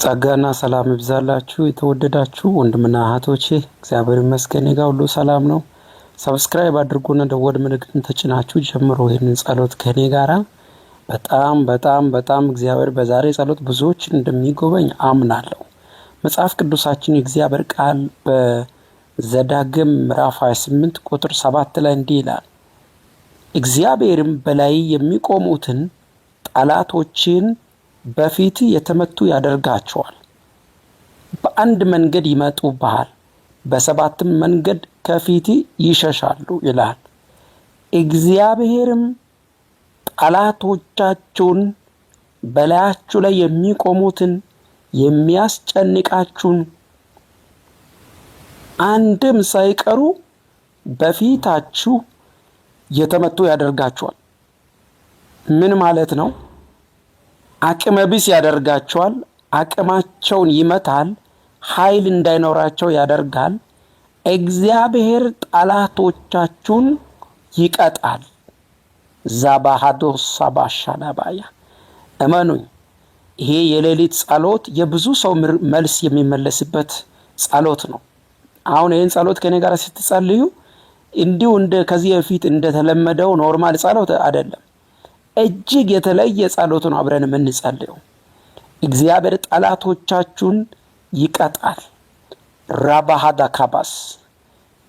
ጸጋና ሰላም ይብዛላችሁ የተወደዳችሁ ወንድምና እህቶቼ፣ እግዚአብሔር ይመስገን እኔ ጋር ሁሉ ሰላም ነው። Subscribe አድርጉና ደወል ምልክቱን ተጭናችሁ ጀምሮ ይህንን ጸሎት ከኔ ጋራ። በጣም በጣም በጣም እግዚአብሔር በዛሬ ጸሎት ብዙዎችን እንደሚጎበኝ አምናለሁ። መጽሐፍ ቅዱሳችን የእግዚአብሔር ቃል በዘዳግም ምዕራፍ 28 ቁጥር 7 ላይ እንዲህ ይላል፣ እግዚአብሔርም በላይ የሚቆሙትን ጠላቶችን በፊት የተመቱ ያደርጋቸዋል። በአንድ መንገድ ይመጡብሃል፣ በሰባትም መንገድ ከፊት ይሸሻሉ ይላል። እግዚአብሔርም ጠላቶቻችሁን በላያችሁ ላይ የሚቆሙትን የሚያስጨንቃችሁን አንድም ሳይቀሩ በፊታችሁ የተመቱ ያደርጋቸዋል። ምን ማለት ነው? አቅመ ቢስ ያደርጋቸዋል። አቅማቸውን ይመታል። ኃይል እንዳይኖራቸው ያደርጋል። እግዚአብሔር ጠላቶቻችሁን ይቀጣል። ዛባሃዶ ሳባሻዳባያ እመኑኝ፣ ይሄ የሌሊት ጸሎት የብዙ ሰው መልስ የሚመለስበት ጸሎት ነው። አሁን ይህን ጸሎት ከኔ ጋር ስትጸልዩ እንዲሁ እንደ ከዚህ በፊት እንደተለመደው normal ጸሎት አይደለም። እጅግ የተለየ ጸሎት ነው አብረን የምንጸልየው። እግዚአብሔር ጠላቶቻችሁን ይቀጣል። ራባሃዳ ካባስ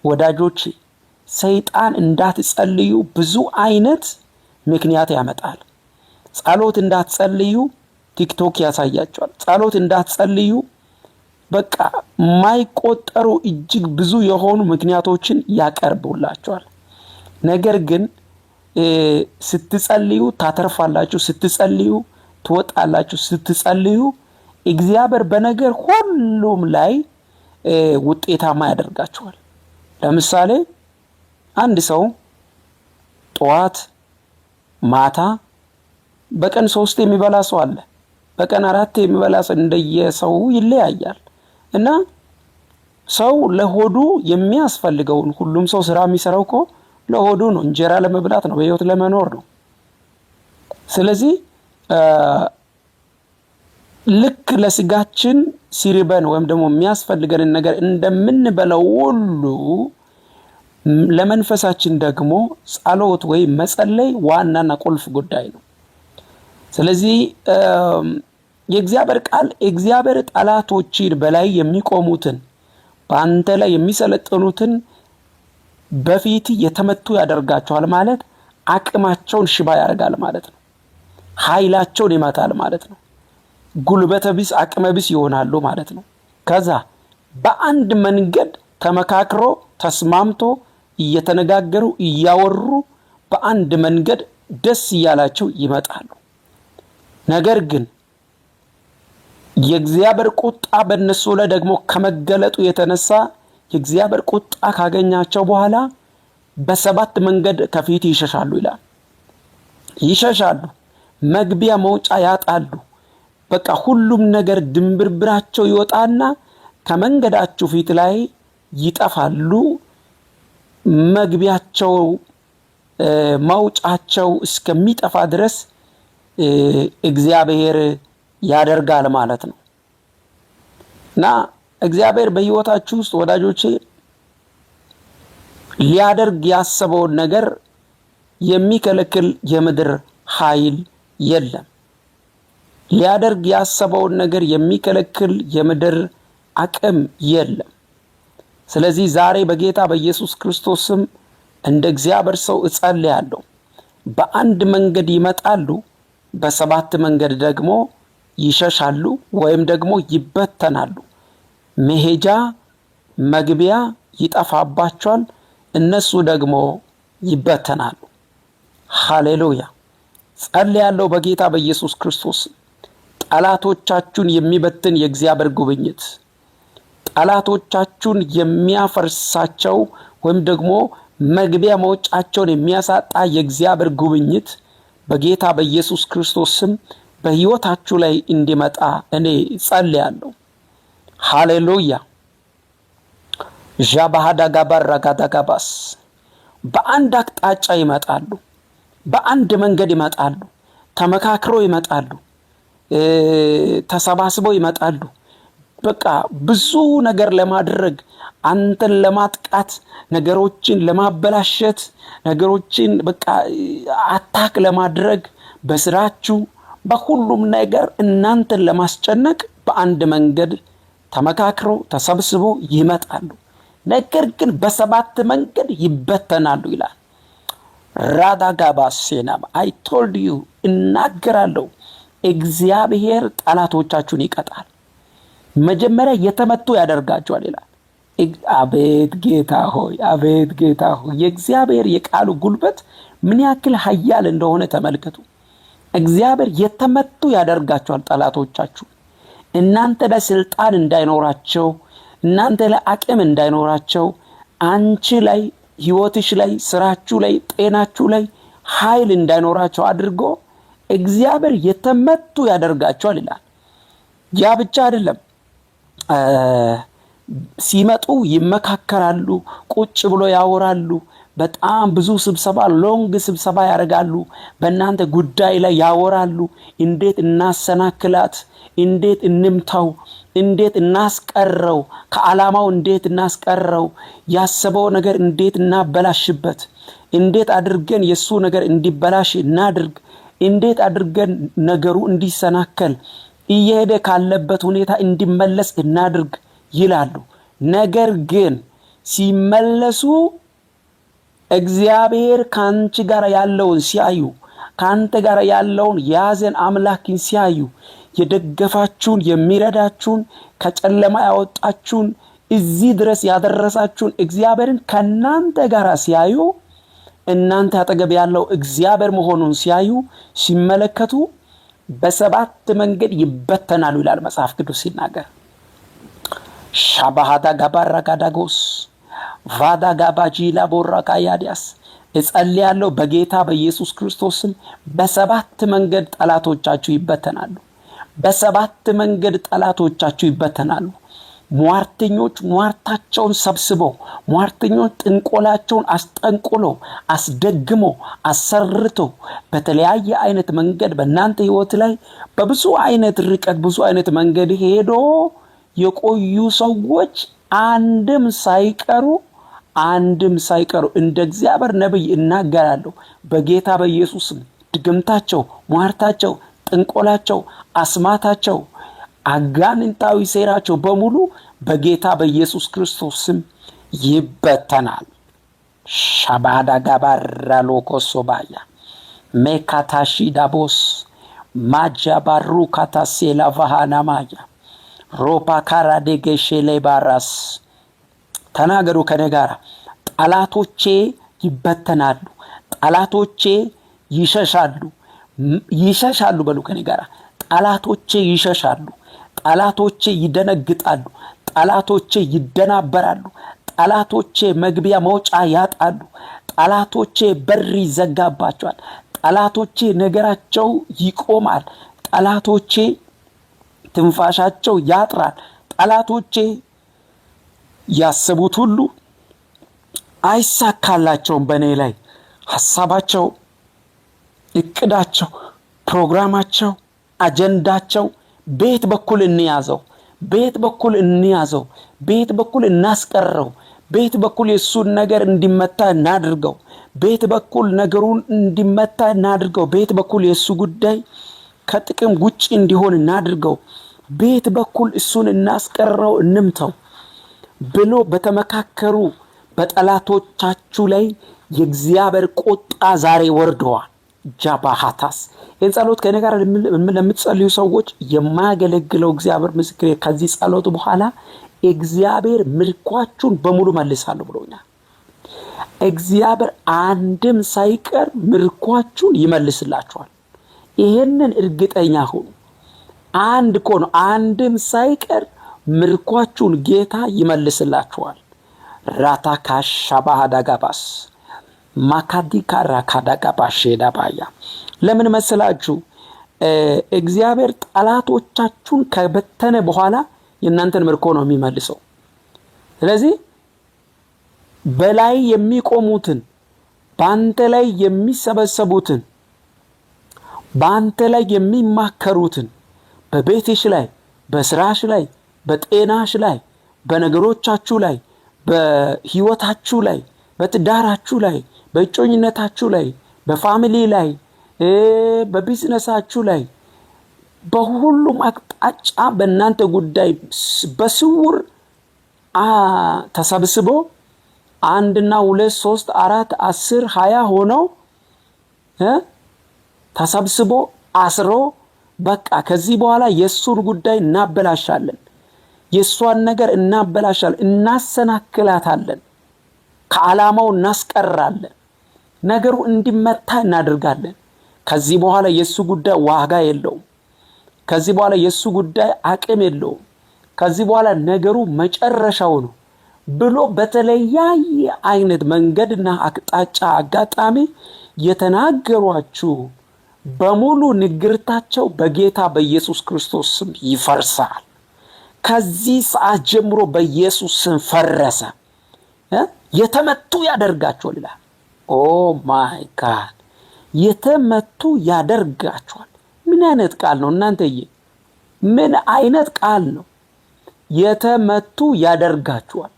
ወዳጆች፣ ሰይጣን እንዳትጸልዩ ብዙ አይነት ምክንያት ያመጣል። ጸሎት እንዳትጸልዩ ቲክቶክ ያሳያቸዋል። ጸሎት እንዳትጸልዩ በቃ የማይቆጠሩ እጅግ ብዙ የሆኑ ምክንያቶችን ያቀርቡላቸዋል። ነገር ግን ስትጸልዩ ታተርፋላችሁ፣ ስትጸልዩ ትወጣላችሁ፣ ስትጸልዩ እግዚአብሔር በነገር ሁሉም ላይ ውጤታማ ያደርጋችኋል። ለምሳሌ አንድ ሰው ጠዋት፣ ማታ፣ በቀን 3 የሚበላ ሰው አለ። በቀን 4 የሚበላ ሰው እንደየሰው ይለያያል። እና ሰው ለሆዱ የሚያስፈልገውን ሁሉም ሰው ስራ የሚሰራው እኮ ለሆዱ ነው፣ እንጀራ ለመብላት ነው፣ በህይወት ለመኖር ነው። ስለዚህ ልክ ለስጋችን ሲርበን ወይም ደግሞ የሚያስፈልገንን ነገር እንደምንበላው ሁሉ ለመንፈሳችን ደግሞ ጸሎት ወይም መጸለይ ዋናና ቁልፍ ጉዳይ ነው። ስለዚህ የእግዚአብሔር ቃል እግዚአብሔር ጠላቶችን በላይ የሚቆሙትን በአንተ ላይ የሚሰለጥኑትን በፊት የተመቱ ያደርጋቸዋል ማለት አቅማቸውን ሽባ ያደርጋል ማለት ነው። ኃይላቸውን ይመታል ማለት ነው። ጉልበተ ቢስ አቅመ ቢስ ይሆናሉ ማለት ነው። ከዛ በአንድ መንገድ ተመካክሮ ተስማምቶ እየተነጋገሩ እያወሩ በአንድ መንገድ ደስ እያላቸው ይመጣሉ። ነገር ግን የእግዚአብሔር ቁጣ በእነሱ ላይ ደግሞ ከመገለጡ የተነሳ የእግዚአብሔር ቁጣ ካገኛቸው በኋላ በሰባት መንገድ ከፊት ይሸሻሉ ይላል። ይሸሻሉ፣ መግቢያ መውጫ ያጣሉ። በቃ ሁሉም ነገር ድንብርብራቸው ይወጣና ከመንገዳችሁ ፊት ላይ ይጠፋሉ። መግቢያቸው መውጫቸው እስከሚጠፋ ድረስ እግዚአብሔር ያደርጋል ማለት ነው። እና እግዚአብሔር በሕይወታችሁ ውስጥ ወዳጆቼ ሊያደርግ ያሰበውን ነገር የሚከለክል የምድር ኃይል የለም። ሊያደርግ ያሰበውን ነገር የሚከለክል የምድር አቅም የለም። ስለዚህ ዛሬ በጌታ በኢየሱስ ክርስቶስ ስም እንደ እግዚአብሔር ሰው እጸልያለሁ። በአንድ መንገድ ይመጣሉ፣ በሰባት መንገድ ደግሞ ይሸሻሉ ወይም ደግሞ ይበተናሉ። መሄጃ መግቢያ ይጠፋባቸዋል፣ እነሱ ደግሞ ይበተናሉ። ሃሌሉያ። ጸልያለሁ በጌታ በኢየሱስ ክርስቶስ ጠላቶቻችሁን የሚበትን የእግዚአብሔር ጉብኝት፣ ጠላቶቻችሁን የሚያፈርሳቸው ወይም ደግሞ መግቢያ መውጫቸውን የሚያሳጣ የእግዚአብሔር ጉብኝት በጌታ በኢየሱስ ክርስቶስ ስም በሕይወታችሁ ላይ እንዲመጣ እኔ ጸልያለሁ። ሃሌሉያ። ዣባሃዳጋባራጋዳጋባስ በአንድ አቅጣጫ ይመጣሉ፣ በአንድ መንገድ ይመጣሉ፣ ተመካክሮ ይመጣሉ። ተሰባስበው ይመጣሉ። በቃ ብዙ ነገር ለማድረግ፣ አንተን ለማጥቃት፣ ነገሮችን ለማበላሸት፣ ነገሮችን በቃ attack ለማድረግ፣ በስራችሁ በሁሉም ነገር እናንተን ለማስጨነቅ በአንድ መንገድ ተመካክረው ተሰብስበው ይመጣሉ። ነገር ግን በሰባት መንገድ ይበተናሉ ይላል። ራዳጋባ ሴናም I told you፣ እናገራለሁ። እግዚአብሔር ጠላቶቻችሁን ይቀጣል። መጀመሪያ የተመቱ ያደርጋቸዋል ይላል። አቤት ጌታ ሆይ፣ አቤት ጌታ ሆይ፣ የእግዚአብሔር የቃሉ ጉልበት ምን ያክል ኃያል እንደሆነ ተመልከቱ። እግዚአብሔር የተመቱ ያደርጋቸዋል ጠላቶቻችሁ። እናንተ ላይ ስልጣን እንዳይኖራቸው፣ እናንተ ላይ አቅም እንዳይኖራቸው፣ አንቺ ላይ፣ ህይወትሽ ላይ፣ ስራችሁ ላይ፣ ጤናችሁ ላይ ኃይል እንዳይኖራቸው አድርጎ እግዚአብሔር የተመቱ ያደርጋቸዋል ይላል። ያ ብቻ አይደለም። ሲመጡ ይመካከራሉ፣ ቁጭ ብሎ ያወራሉ። በጣም ብዙ ስብሰባ፣ long ስብሰባ ያደርጋሉ። በእናንተ ጉዳይ ላይ ያወራሉ። እንዴት እናሰናክላት፣ እንዴት እንምታው፣ እንዴት እናስቀረው፣ ከዓላማው እንዴት እናስቀረው፣ ያሰበው ነገር እንዴት እናበላሽበት፣ እንዴት አድርገን የእሱ ነገር እንዲበላሽ እናድርግ፣ እንዴት አድርገን ነገሩ እንዲሰናከል፣ እየሄደ ካለበት ሁኔታ እንዲመለስ እናድርግ ይላሉ። ነገር ግን ሲመለሱ እግዚአብሔር ከአንቺ ጋር ያለውን ሲያዩ፣ ከአንተ ጋር ያለውን የያዘን አምላክን ሲያዩ፣ የደገፋችሁን፣ የሚረዳችሁን፣ ከጨለማ ያወጣችሁን፣ እዚህ ድረስ ያደረሳችሁን እግዚአብሔርን ከእናንተ ጋር ሲያዩ፣ እናንተ አጠገብ ያለው እግዚአብሔር መሆኑን ሲያዩ፣ ሲመለከቱ በሰባት መንገድ ይበተናሉ ይላል መጽሐፍ ቅዱስ ሲናገር። ሻባሃዳ ጋባራ ጋዳጎስ ቫዳ ጋባጂላ ቦራ ካያዲያስ፣ እጸልያለሁ በጌታ በኢየሱስ ክርስቶስ ስም፣ በሰባት መንገድ ጠላቶቻችሁ ይበተናሉ። በሰባት መንገድ ጠላቶቻችሁ ይበተናሉ። ሟርተኞች ሟርታቸውን ሰብስበው፣ ሟርተኞች ጥንቆላቸውን አስጠንቁሎ፣ አስደግሞ፣ አሰርቶ በተለያየ አይነት መንገድ በእናንተ ህይወት ላይ በብዙ አይነት ርቀት፣ ብዙ አይነት መንገድ ሄዶ የቆዩ ሰዎች አንድም ሳይቀሩ፣ አንድም ሳይቀሩ፣ እንደ እግዚአብሔር ነቢይ እናገራለሁ በጌታ በኢየሱስ ስም፣ ድግምታቸው፣ ሟርታቸው፣ ጥንቆላቸው፣ አስማታቸው፣ አጋንንታዊ ሴራቸው በሙሉ በጌታ በኢየሱስ ክርስቶስ ስም ይበተናል። ሻባዳ ጋባራ ሎኮሶባያ ሜካታሺ ዳቦስ ማጃባሩ ካታሴላ ቫሃናማያ ሮፓ ካራዴጌሼሌ ባራስ። ተናገሩ ከኔ ጋር፣ ጠላቶቼ ይበተናሉ፣ ጠላቶቼ ይሸሻሉ፣ ይሸሻሉ በሉ ከኔ ጋር። ጠላቶቼ ይሸሻሉ፣ ጠላቶቼ ይደነግጣሉ፣ ጠላቶቼ ይደናበራሉ፣ ጠላቶቼ መግቢያ መውጫ ያጣሉ፣ ጠላቶቼ በር ይዘጋባቸዋል፣ ጠላቶቼ ነገራቸው ይቆማል፣ ጠላቶቼ ትንፋሻቸው ያጥራል፣ ጠላቶቼ ያሰቡት ሁሉ አይሳካላቸውም። በእኔ ላይ ሀሳባቸው፣ እቅዳቸው፣ ፕሮግራማቸው፣ አጀንዳቸው በየት በኩል እንያዘው፣ በየት በኩል እንያዘው፣ በየት በኩል እናስቀረው፣ በየት በኩል የእሱን ነገር እንዲመታ እናድርገው፣ በየት በኩል ነገሩን እንዲመታ እናድርገው፣ በየት በኩል የእሱ ጉዳይ ከጥቅም ውጭ እንዲሆን እናድርገው፣ በየት በኩል እሱን እናስቀረው፣ እንምተው ብሎ በተመካከሩ በጠላቶቻችሁ ላይ የእግዚአብሔር ቁጣ ዛሬ ወርደዋል። ጃባሃታስ፣ ይህን ጸሎት ከእኔ ጋር ለምትጸልዩ ሰዎች የማያገለግለው እግዚአብሔር ምስክሬ፣ ከዚህ ጸሎት በኋላ እግዚአብሔር ምርኳችሁን በሙሉ መልሳለሁ ብሎኛል። እግዚአብሔር አንድም ሳይቀር ምርኳችሁን ይመልስላችኋል። ይሄንን እርግጠኛ ሁኑ። አንድ እኮ ነው። አንድም ሳይቀር ምርኳችሁን ጌታ ይመልስላችኋል። ራታካሻባሃዳጋባስ ማካዲካ ራካዳጋባሼዳባያ። ለምን መሰላችሁ? እግዚአብሔር ጠላቶቻችሁን ከበተነ በኋላ የእናንተን ምርኮ ነው የሚመልሰው። ስለዚህ በላይ የሚቆሙትን፣ በአንተ ላይ የሚሰበሰቡትን፣ በአንተ ላይ የሚማከሩትን በቤትሽ ላይ፣ በስራሽ ላይ፣ በጤናሽ ላይ፣ በነገሮቻችሁ ላይ፣ በህይወታችሁ ላይ፣ በትዳራችሁ ላይ፣ በእጮኝነታችሁ ላይ፣ በ family ላይ፣ በቢዝነሳችሁ ላይ፣ በሁሉም አቅጣጫ በእናንተ ጉዳይ በስውር ተሰብስቦ አንድና ሁለት ሶስት አራት 10 20 ሆነው ተሰብስቦ አስሮ በቃ ከዚህ በኋላ የእሱን ጉዳይ እናበላሻለን፣ የእሷን ነገር እናበላሻለን፣ እናሰናክላታለን፣ ከዓላማው እናስቀራለን፣ ነገሩ እንዲመታ እናደርጋለን። ከዚህ በኋላ የእሱ ጉዳይ ዋጋ የለውም። ከዚህ በኋላ የእሱ ጉዳይ አቅም የለውም። ከዚህ በኋላ ነገሩ መጨረሻው ነው ብሎ በተለያየ አይነት መንገድና አቅጣጫ አጋጣሚ የተናገሯችሁ በሙሉ ንግርታቸው በጌታ በኢየሱስ ክርስቶስ ስም ይፈርሳል። ከዚህ ሰዓት ጀምሮ በኢየሱስ ስም ፈረሰ። የተመቱ ያደርጋቸዋል ይላል። Oh my God! የተመቱ ያደርጋቸዋል። ምን አይነት ቃል ነው እናንተዬ? ምን አይነት ቃል ነው? የተመቱ ያደርጋቸዋል።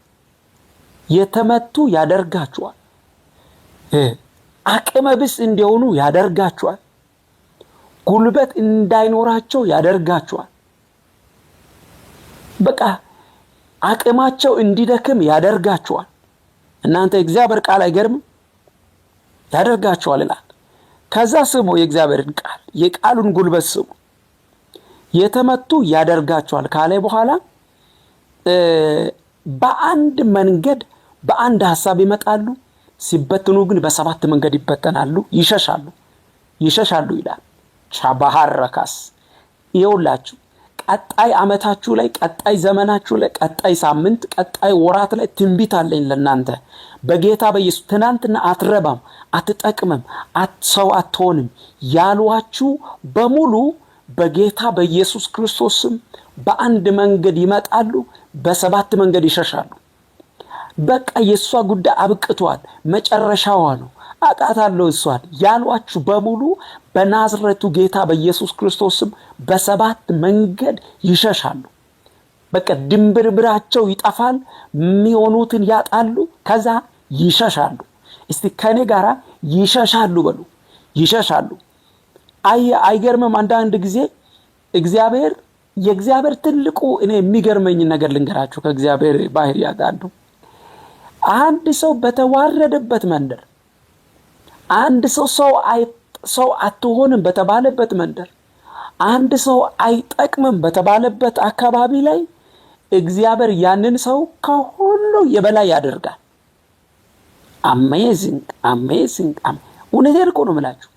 የተመቱ ያደርጋቸዋል። አቅመ ቢስ እንዲሆኑ ያደርጋቸዋል። ጉልበት እንዳይኖራቸው ያደርጋቸዋል። በቃ አቅማቸው እንዲደክም ያደርጋቸዋል። እናንተ እግዚአብሔር ቃል አይገርምም? ያደርጋቸዋል ይላል። ከዛ ስሙ የእግዚአብሔርን ቃል፣ የቃሉን ጉልበት ስሙ። የተመቱ ያደርጋቸዋል ካለ በኋላ በአንድ መንገድ በአንድ ሀሳብ ይመጣሉ፣ ሲበትኑ ግን በሰባት መንገድ ይበተናሉ፣ ይሸሻሉ ይሸሻሉ ይላል። ቻባሃረካስ ይኸውላችሁ ቀጣይ አመታችሁ ላይ፣ ቀጣይ ዘመናችሁ ላይ፣ ቀጣይ ሳምንት፣ ቀጣይ ወራት ላይ ትንቢት አለኝ ለእናንተ በጌታ በኢየሱስ። ትናንትና አትረባም፣ አትጠቅምም፣ ሰው አትሆንም ያሏችሁ በሙሉ በጌታ በኢየሱስ ክርስቶስም በአንድ መንገድ ይመጣሉ፣ በሰባት መንገድ ይሸሻሉ። በቃ የእሷ ጉዳይ አብቅቷል፣ መጨረሻዋ ነው፣ አውቃታለሁ እሷን ያሏችሁ በሙሉ በናዝረቱ ጌታ በኢየሱስ ክርስቶስም በሰባት መንገድ ይሸሻሉ። በቃ ድንብርብራቸው ይጠፋል፣ የሚሆኑትን ያጣሉ፣ ከዛ ይሸሻሉ። እስቲ ከኔ ጋራ ይሸሻሉ በሉ፣ ይሸሻሉ። አይገርምም? አንዳንድ ጊዜ እግዚአብሔር የእግዚአብሔር ትልቁ እኔ የሚገርመኝ ነገር ልንገራችሁ፣ ከእግዚአብሔር ባህሪያት አንዱ አንድ ሰው በተዋረደበት መንደር፣ አንድ ሰው ሰው አትሆንም በተባለበት መንደር፣ አንድ ሰው አይጠቅምም በተባለበት አካባቢ ላይ እግዚአብሔር ያንን ሰው ከሁሉ የበላይ ያደርጋል። Amazing, amazing! እውነቴን እኮ ነው የምላችሁ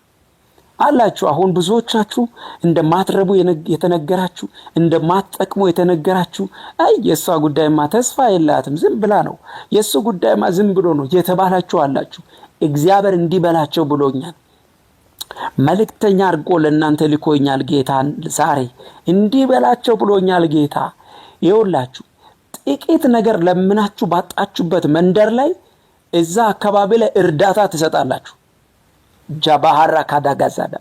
አላችሁ። አሁን ብዙዎቻችሁ እንደማትረቡ የተነገራችሁ፣ እንደማትጠቅሙ የተነገራችሁ፣ አይ የእሷ ጉዳይማ ተስፋ የላትም ዝም ብላ ነው፣ የእሱ ጉዳይማ ዝም ብሎ ነው የተባላችሁ አላችሁ። እግዚአብሔር እንዲበላቸው ብሎኛል። መልእክተኛ አድርጎ ለእናንተ ልኮኛል ጌታ። ዛሬ እንዲበላቸው ብሎኛል ጌታ። ይኸውላችሁ ጥቂት ነገር ለምናችሁ ባጣችሁበት መንደር ላይ፣ እዛ አካባቢ ላይ እርዳታ ትሰጣላችሁ። ጃባሃራ ካዳጋዛዳ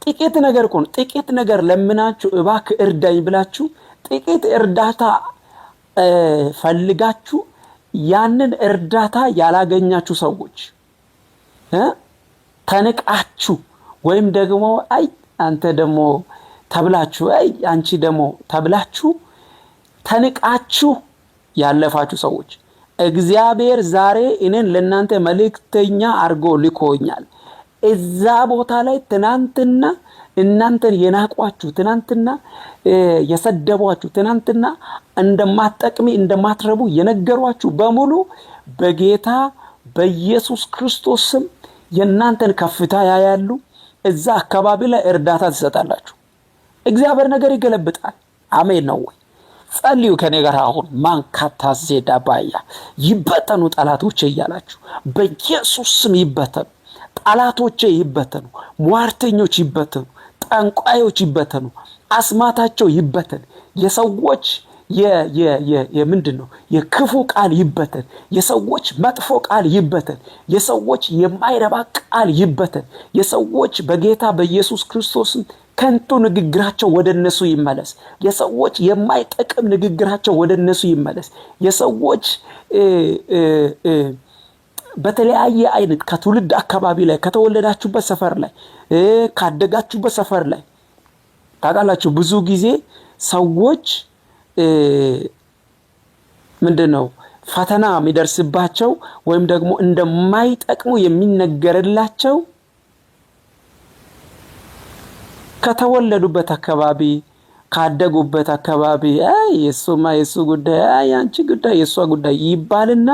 ጥቂት ነገር እኮ ነው። ጥቂት ነገር ለምናችሁ እባክህ እርዳኝ ብላችሁ ጥቂት እርዳታ ፈልጋችሁ ያንን እርዳታ ያላገኛችሁ ሰዎች፣ ተንቃችሁ ወይም ደግሞ አይ አንተ ደግሞ ተብላችሁ፣ አይ አንቺ ደግሞ ተብላችሁ ተንቃችሁ ያለፋችሁ ሰዎች እግዚአብሔር ዛሬ እኔን ለእናንተ መልእክተኛ አድርጎ ልኮኛል። እዛ ቦታ ላይ ትናንትና እናንተን የናቋችሁ፣ ትናንትና የሰደቧችሁ፣ ትናንትና እንደማትጠቅሚ እንደማትረቡ የነገሯችሁ በሙሉ በጌታ በኢየሱስ ክርስቶስ ስም የእናንተን ከፍታ ያያሉ። እዛ አካባቢ ላይ እርዳታ ትሰጣላችሁ። እግዚአብሔር ነገር ይገለብጣል። አሜን ነው ወይ? ጸልዩ ከኔ ጋር አሁን። ማንካታ ዜዳ ባያ ይበተኑ ጠላቶቼ እያላችሁ፣ በኢየሱስ ስም ይበተኑ ጠላቶቼ፣ ይበተኑ፣ ሟርተኞች ይበተኑ፣ ጠንቋዮች ይበተኑ፣ አስማታቸው ይበተን፣ የሰዎች የምንድን ነው የክፉ ቃል ይበተን። የሰዎች መጥፎ ቃል ይበተን። የሰዎች የማይረባ ቃል ይበተን። የሰዎች በጌታ በኢየሱስ ክርስቶስም ከንቱ ንግግራቸው ወደ እነሱ ይመለስ። የሰዎች የማይጠቅም ንግግራቸው ወደ እነሱ ይመለስ። የሰዎች በተለያየ አይነት ከትውልድ አካባቢ ላይ፣ ከተወለዳችሁበት ሰፈር ላይ፣ ካደጋችሁበት ሰፈር ላይ፣ ታውቃላችሁ፣ ብዙ ጊዜ ሰዎች ምንድን ነው ፈተና የሚደርስባቸው ወይም ደግሞ እንደማይጠቅሙ የሚነገርላቸው ከተወለዱበት አካባቢ፣ ካደጉበት አካባቢ፣ የእሱማ የእሱ ጉዳይ፣ የአንቺ ጉዳይ፣ የእሷ ጉዳይ ይባልና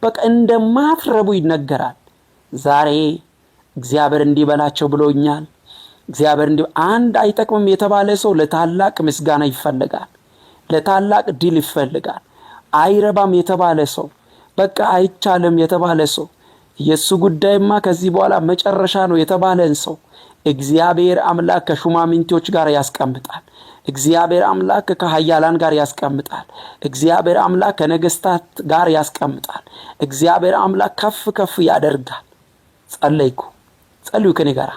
በቃ እንደማትረቡ ይነገራል። ዛሬ እግዚአብሔር እንዲበላቸው ብሎኛል። እግዚአብሔር እንዲህ አንድ አይጠቅምም የተባለ ሰው ለታላቅ ምስጋና ይፈልጋል፣ ለታላቅ ድል ይፈልጋል። አይረባም የተባለ ሰው፣ በቃ አይቻልም የተባለ ሰው፣ የእሱ ጉዳይማ ከዚህ በኋላ መጨረሻ ነው የተባለን ሰው እግዚአብሔር አምላክ ከሹማምንቶች ጋር ያስቀምጣል። እግዚአብሔር አምላክ ከኃያላን ጋር ያስቀምጣል። እግዚአብሔር አምላክ ከነገስታት ጋር ያስቀምጣል። እግዚአብሔር አምላክ ከፍ ከፍ ያደርጋል። ጸለይኩ። ጸልዩ ከኔ ጋር።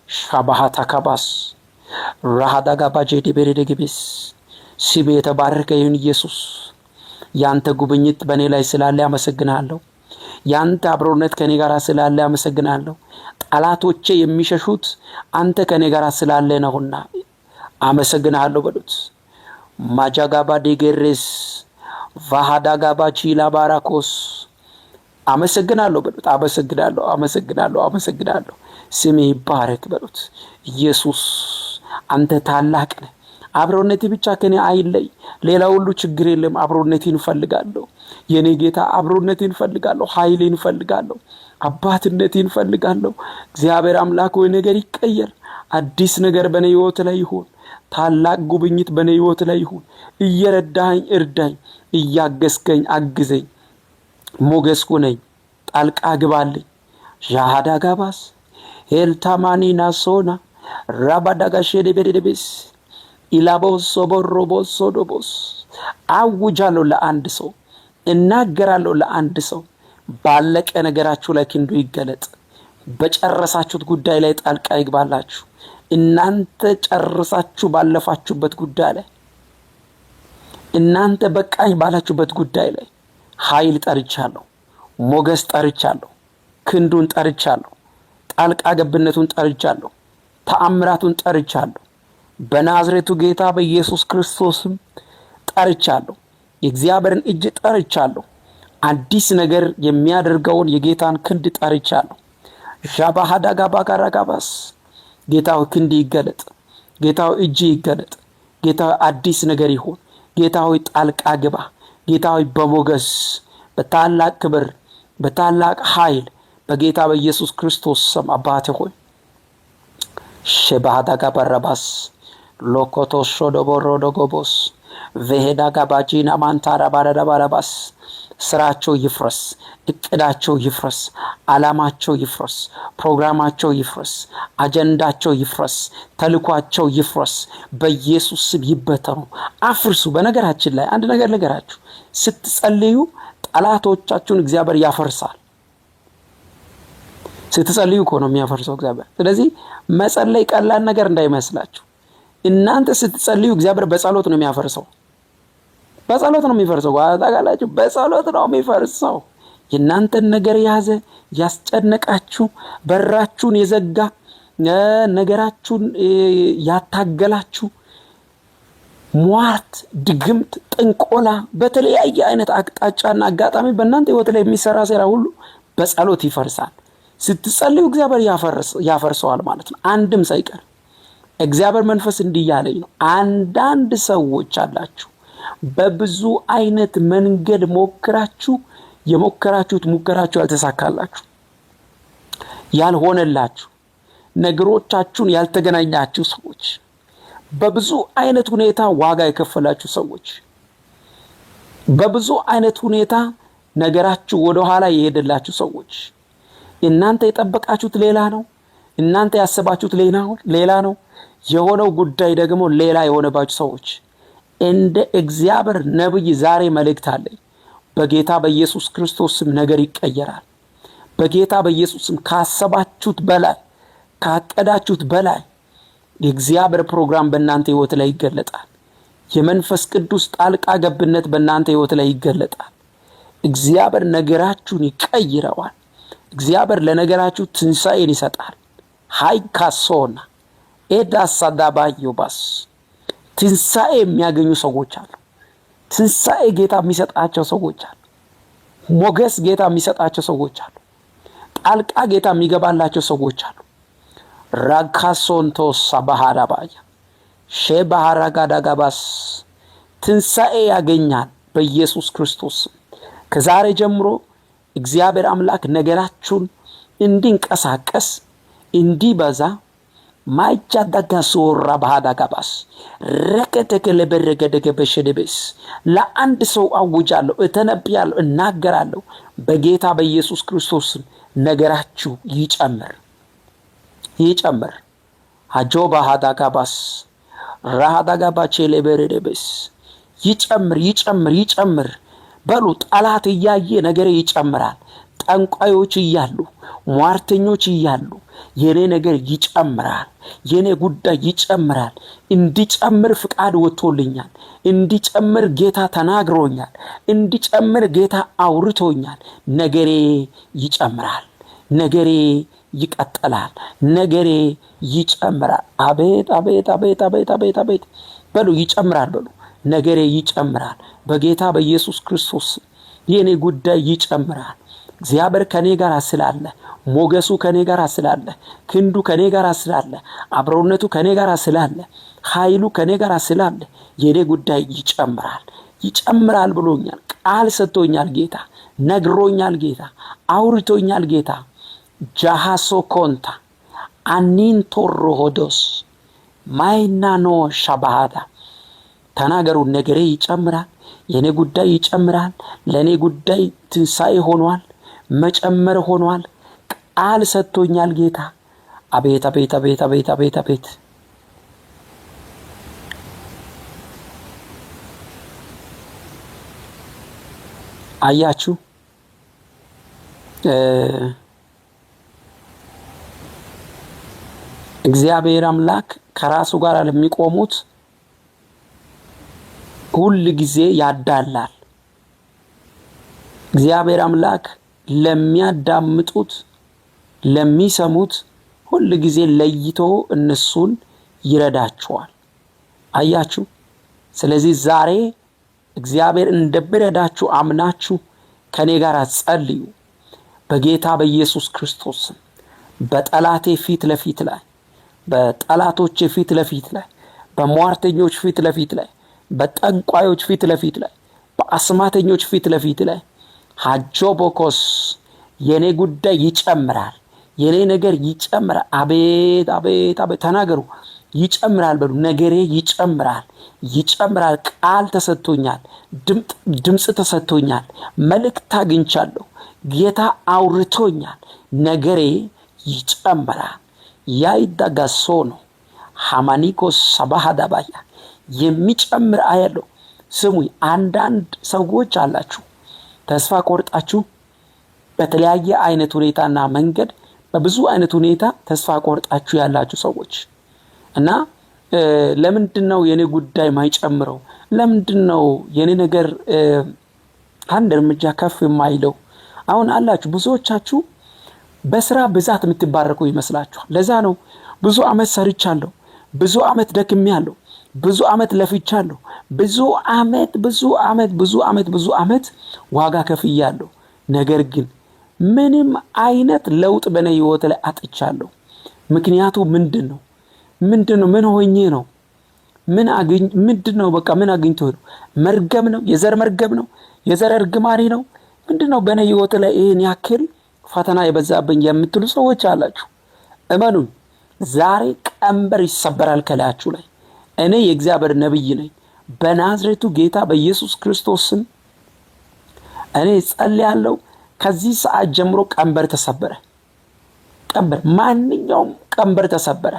ሻባሃታ ካባስ ራሃዳጋባ ጄዲ ቤሬደግቤስ። ስሜ የተባረከ ይሁን ኢየሱስ። ያንተ ጉብኝት በእኔ ላይ ስላለ አመሰግናለሁ። ያንተ አብሮነት ከኔ ጋር ስላለ አመሰግናለሁ። ጠላቶቼ የሚሸሹት አንተ ከኔ ጋር ስላለ ነውና አመሰግናለሁ በሉት። ማጃጋባ ዴጌሬስ ቫሃዳጋባ ቺላ ባራኮስ። አመሰግናለሁ በሉት። አመሰግናለሁ፣ አመሰግናለሁ፣ አመሰግናለሁ። ስሜ ይባረክ በሉት። ኢየሱስ አንተ ታላቅ ነህ። አብሮነቴ ብቻ ከኔ አይለይ። ሌላ ሁሉ ችግር የለም። አብሮነቴን እፈልጋለሁ። የኔ ጌታ አብሮነቴን እፈልጋለሁ። ኃይሌን እፈልጋለሁ። አባትነቴን እፈልጋለሁ። እግዚአብሔር አምላክ ወይ ነገር ይቀየር። አዲስ ነገር በኔ ህይወት ላይ ይሁን። ታላቅ ጉብኝት በኔ ህይወት ላይ ይሁን። እየረዳኸኝ እርዳኝ፣ እያገዝከኝ አግዘኝ፣ ሞገስ ሁነኝ፣ ጣልቃ ግባልኝ። ዣሃዳ ጋባስ ሄልታማኒ ናሶና ራባዳጋሼ ደቤደቤስ ኢላቦስ ሶቦሮቦስ ሶዶቦስ። አውጃለሁ ለአንድ ሰው፣ እናገራለሁ ለአንድ ሰው፣ ባለቀ ነገራችሁ ላይ ክንዱ ይገለጥ። በጨረሳችሁት ጉዳይ ላይ ጣልቃ ይግባላችሁ። እናንተ ጨርሳችሁ ባለፋችሁበት ጉዳይ ላይ፣ እናንተ በቃኝ ባላችሁበት ጉዳይ ላይ ኃይል ጠርቻለሁ፣ ሞገስ ጠርቻለሁ፣ ክንዱን ጠርቻለሁ፣ ጣልቃ ገብነቱን ጠርቻለሁ፣ ተአምራቱን ጠርቻለሁ። በናዝሬቱ ጌታ በኢየሱስ ክርስቶስም ጠርቻለሁ። የእግዚአብሔርን እጅ ጠርቻለሁ። አዲስ ነገር የሚያደርገውን የጌታን ክንድ ጠርቻለሁ። ዣባሃዳጋባጋራጋባስ። ጌታው ክንድ ይገለጥ። ጌታው እጅ ይገለጥ። ጌታው አዲስ ነገር ይሁን። ጌታዊ ጣልቃ ግባ። ጌታዊ በሞገስ፣ በታላቅ ክብር፣ በታላቅ ኃይል በጌታ በኢየሱስ ክርስቶስ ስም አባቴ ሆይ። ሸባሃዳጋባራባስ ሎኮቶሾ ዶቦሮዶጎቦስ ቬሄዳጋባጂና ማንታራ ባረዳባራባስ። ስራቸው ይፍረስ፣ እቅዳቸው ይፍረስ፣ አላማቸው ይፍረስ፣ ፕሮግራማቸው ይፍረስ፣ አጀንዳቸው ይፍረስ፣ ተልኳቸው ይፍረስ። በኢየሱስ ስም ይበተኑ፣ አፍርሱ። በነገራችን ላይ አንድ ነገር ልንገራችሁ፣ ስትጸልዩ ጠላቶቻችሁን እግዚአብሔር ያፈርሳል። ስትጸልዩ እኮ ነው የሚያፈርሰው እግዚአብሔር። ስለዚህ መጸለይ ቀላል ነገር እንዳይመስላችሁ። እናንተ ስትጸልዩ እግዚአብሔር በጸሎት ነው የሚያፈርሰው። በጸሎት ነው የሚፈርሰው። ታውቃላችሁ፣ በጸሎት ነው የሚፈርሰው። የእናንተን ነገር የያዘ፣ ያስጨነቃችሁ፣ በራችሁን የዘጋ፣ ነገራችሁን ያታገላችሁ ሟርት፣ ድግምት፣ ጥንቆላ በተለያየ አይነት አቅጣጫና አጋጣሚ በእናንተ ህይወት ላይ የሚሰራ ሴራ ሁሉ በጸሎት ይፈርሳል። ስትጸልዩ እግዚአብሔር ያፈርሰዋል ማለት ነው፣ አንድም ሳይቀር። እግዚአብሔር መንፈስ እንዲህ እያለኝ ነው። አንዳንድ ሰዎች አላችሁ፣ በብዙ አይነት መንገድ ሞክራችሁ የሞከራችሁት ሙከራችሁ ያልተሳካላችሁ፣ ያልሆነላችሁ፣ ነገሮቻችሁን ያልተገናኛችሁ ሰዎች፣ በብዙ አይነት ሁኔታ ዋጋ የከፈላችሁ ሰዎች፣ በብዙ አይነት ሁኔታ ነገራችሁ ወደኋላ የሄደላችሁ ሰዎች፣ እናንተ የጠበቃችሁት ሌላ ነው። እናንተ ያሰባችሁት ሌላ ነው። የሆነው ጉዳይ ደግሞ ሌላ የሆነባችሁ ሰዎች እንደ እግዚአብሔር ነብይ ዛሬ መልእክት አለኝ። በጌታ በኢየሱስ ክርስቶስ ስም ነገር ይቀየራል። በጌታ በኢየሱስ ስም ካሰባችሁት በላይ ካቀዳችሁት በላይ የእግዚአብሔር ፕሮግራም በእናንተ ህይወት ላይ ይገለጣል። የመንፈስ ቅዱስ ጣልቃ ገብነት በእናንተ ህይወት ላይ ይገለጣል። እግዚአብሔር ነገራችሁን ይቀይረዋል። እግዚአብሔር ለነገራችሁ ትንሣኤን ይሰጣል። ሃይ ካሶና ኤዳሳዳባዮባስ ትንሣኤ የሚያገኙ ሰዎች አሉ። ትንሣኤ ጌታ የሚሰጣቸው ሰዎች አሉ። ሞገስ ጌታ የሚሰጣቸው ሰዎች አሉ። ጣልቃ ጌታ የሚገባላቸው ሰዎች አሉ። ራካሶንቶሳ ባህራባያ ሼባሃራጋዳጋባስ ትንሣኤ ያገኛል በኢየሱስ ክርስቶስ። ከዛሬ ጀምሮ እግዚአብሔር አምላክ ነገራችሁን እንዲንቀሳቀስ እንዲበዛ ማይጃዳጋሶራ ባህዳጋባስ ረከተከ ለበረገደገ በሸደቤስ ለአንድ ሰው አውጃለሁ፣ እተነብያለሁ፣ እናገራለሁ። በጌታ በኢየሱስ ክርስቶስ ነገራችሁ ይጨምር ይጨምር። አጆባ ሃዳጋባስ ራሃዳጋባቼ ለበረደቤስ ይጨምር ይጨምር ይጨምር። በሉ ጠላት እያየ ነገሬ ይጨምራል። ጠንቋዮች እያሉ ሟርተኞች እያሉ የኔ ነገር ይጨምራል። የኔ ጉዳይ ይጨምራል። እንዲጨምር ፍቃድ ወጥቶልኛል። እንዲጨምር ጌታ ተናግሮኛል። እንዲጨምር ጌታ አውርቶኛል። ነገሬ ይጨምራል። ነገሬ ይቀጥላል። ነገሬ ይጨምራል። አቤት አቤት አቤት አቤት አቤት አቤት በሉ ይጨምራል። በሉ ነገሬ ይጨምራል። በጌታ በኢየሱስ ክርስቶስ የኔ ጉዳይ ይጨምራል። እግዚአብሔር ከኔ ጋር ስላለ፣ ሞገሱ ከኔ ጋር ስላለ፣ ክንዱ ከኔ ጋር ስላለ፣ አብሮነቱ ከኔ ጋር ስላለ፣ ኃይሉ ከኔ ጋር ስላለ የኔ ጉዳይ ይጨምራል ይጨምራል ብሎኛል። ቃል ሰጥቶኛል ጌታ፣ ነግሮኛል ጌታ፣ አውርቶኛል ጌታ። ጃሃሶ ኮንታ አኒንቶሮ ሆዶስ ማይናኖ ሻባሃዳ ተናገሩ። ነገሬ ይጨምራል። የኔ ጉዳይ ይጨምራል። ለእኔ ጉዳይ ትንሣኤ ሆኗል፣ መጨመር ሆኗል። ቃል ሰጥቶኛል ጌታ። አቤት አቤት አቤት አቤት አቤት አቤት። አያችሁ፣ እግዚአብሔር አምላክ ከራሱ ጋር ለሚቆሙት ሁል ጊዜ ያዳላል። እግዚአብሔር አምላክ ለሚያዳምጡት ለሚሰሙት ሁል ጊዜ ለይቶ እነሱን ይረዳቸዋል። አያችሁ። ስለዚህ ዛሬ እግዚአብሔር እንደሚረዳችሁ አምናችሁ ከኔ ጋር ጸልዩ። በጌታ በኢየሱስ ክርስቶስ በጠላቴ ፊት ለፊት ላይ፣ በጠላቶቼ ፊት ለፊት ላይ፣ በሟርተኞች ፊት ለፊት ላይ፣ በጠንቋዮች ፊት ለፊት ላይ፣ በአስማተኞች ፊት ለፊት ላይ ሀጆቦኮስ የኔ ጉዳይ ይጨምራል። የኔ ነገር ይጨምራል። አቤት አቤት አቤት ተናገሩ። ይጨምራል በሉ። ነገሬ ይጨምራል፣ ይጨምራል። ቃል ተሰጥቶኛል፣ ድምፅ ተሰጥቶኛል፣ መልእክት አግኝቻለሁ፣ ጌታ አውርቶኛል። ነገሬ ይጨምራል። ያይዳጋሶ ነው ሐማኒኮ ሰባሃዳባያ የሚጨምር አያለው። ስሙኝ፣ አንዳንድ ሰዎች አላችሁ ተስፋ ቆርጣችሁ በተለያየ አይነት ሁኔታና መንገድ በብዙ አይነት ሁኔታ ተስፋ ቆርጣችሁ ያላችሁ ሰዎች እና ለምንድን ነው የኔ ጉዳይ ማይጨምረው? ለምንድን ነው የኔ ነገር አንድ እርምጃ ከፍ የማይለው? አሁን አላችሁ ብዙዎቻችሁ በስራ ብዛት የምትባረኩ ይመስላችኋል። ለዛ ነው ብዙ አመት ሰርቻለሁ፣ ብዙ አመት ደክሜያለሁ፣ ብዙ አመት ለፍቻለሁ፣ ብዙ አመት ብዙ አመት ብዙ አመት ብዙ አመት ዋጋ ከፍያለሁ። ነገር ግን ምንም አይነት ለውጥ በእኔ ህይወት ላይ አጥቻለሁ። ምክንያቱ ምንድን ነው? ምንድን ነው? ምን ሆኜ ነው? ምን አግኝ ምንድን ነው? በቃ ምን አግኝቶ ነው? መርገም ነው? የዘር መርገም ነው? የዘር እርግማኔ ነው? ምንድን ነው በእኔ ህይወት ላይ ይህን ያክል ፈተና የበዛብኝ የምትሉ ሰዎች አላችሁ። እመኑኝ፣ ዛሬ ቀንበር ይሰበራል ከላያችሁ ላይ። እኔ የእግዚአብሔር ነብይ ነኝ። በናዝሬቱ ጌታ በኢየሱስ ክርስቶስ ስም እኔ ጸልያለሁ። ከዚህ ሰዓት ጀምሮ ቀንበር ተሰበረ። ቀንበር፣ ማንኛውም ቀንበር ተሰበረ።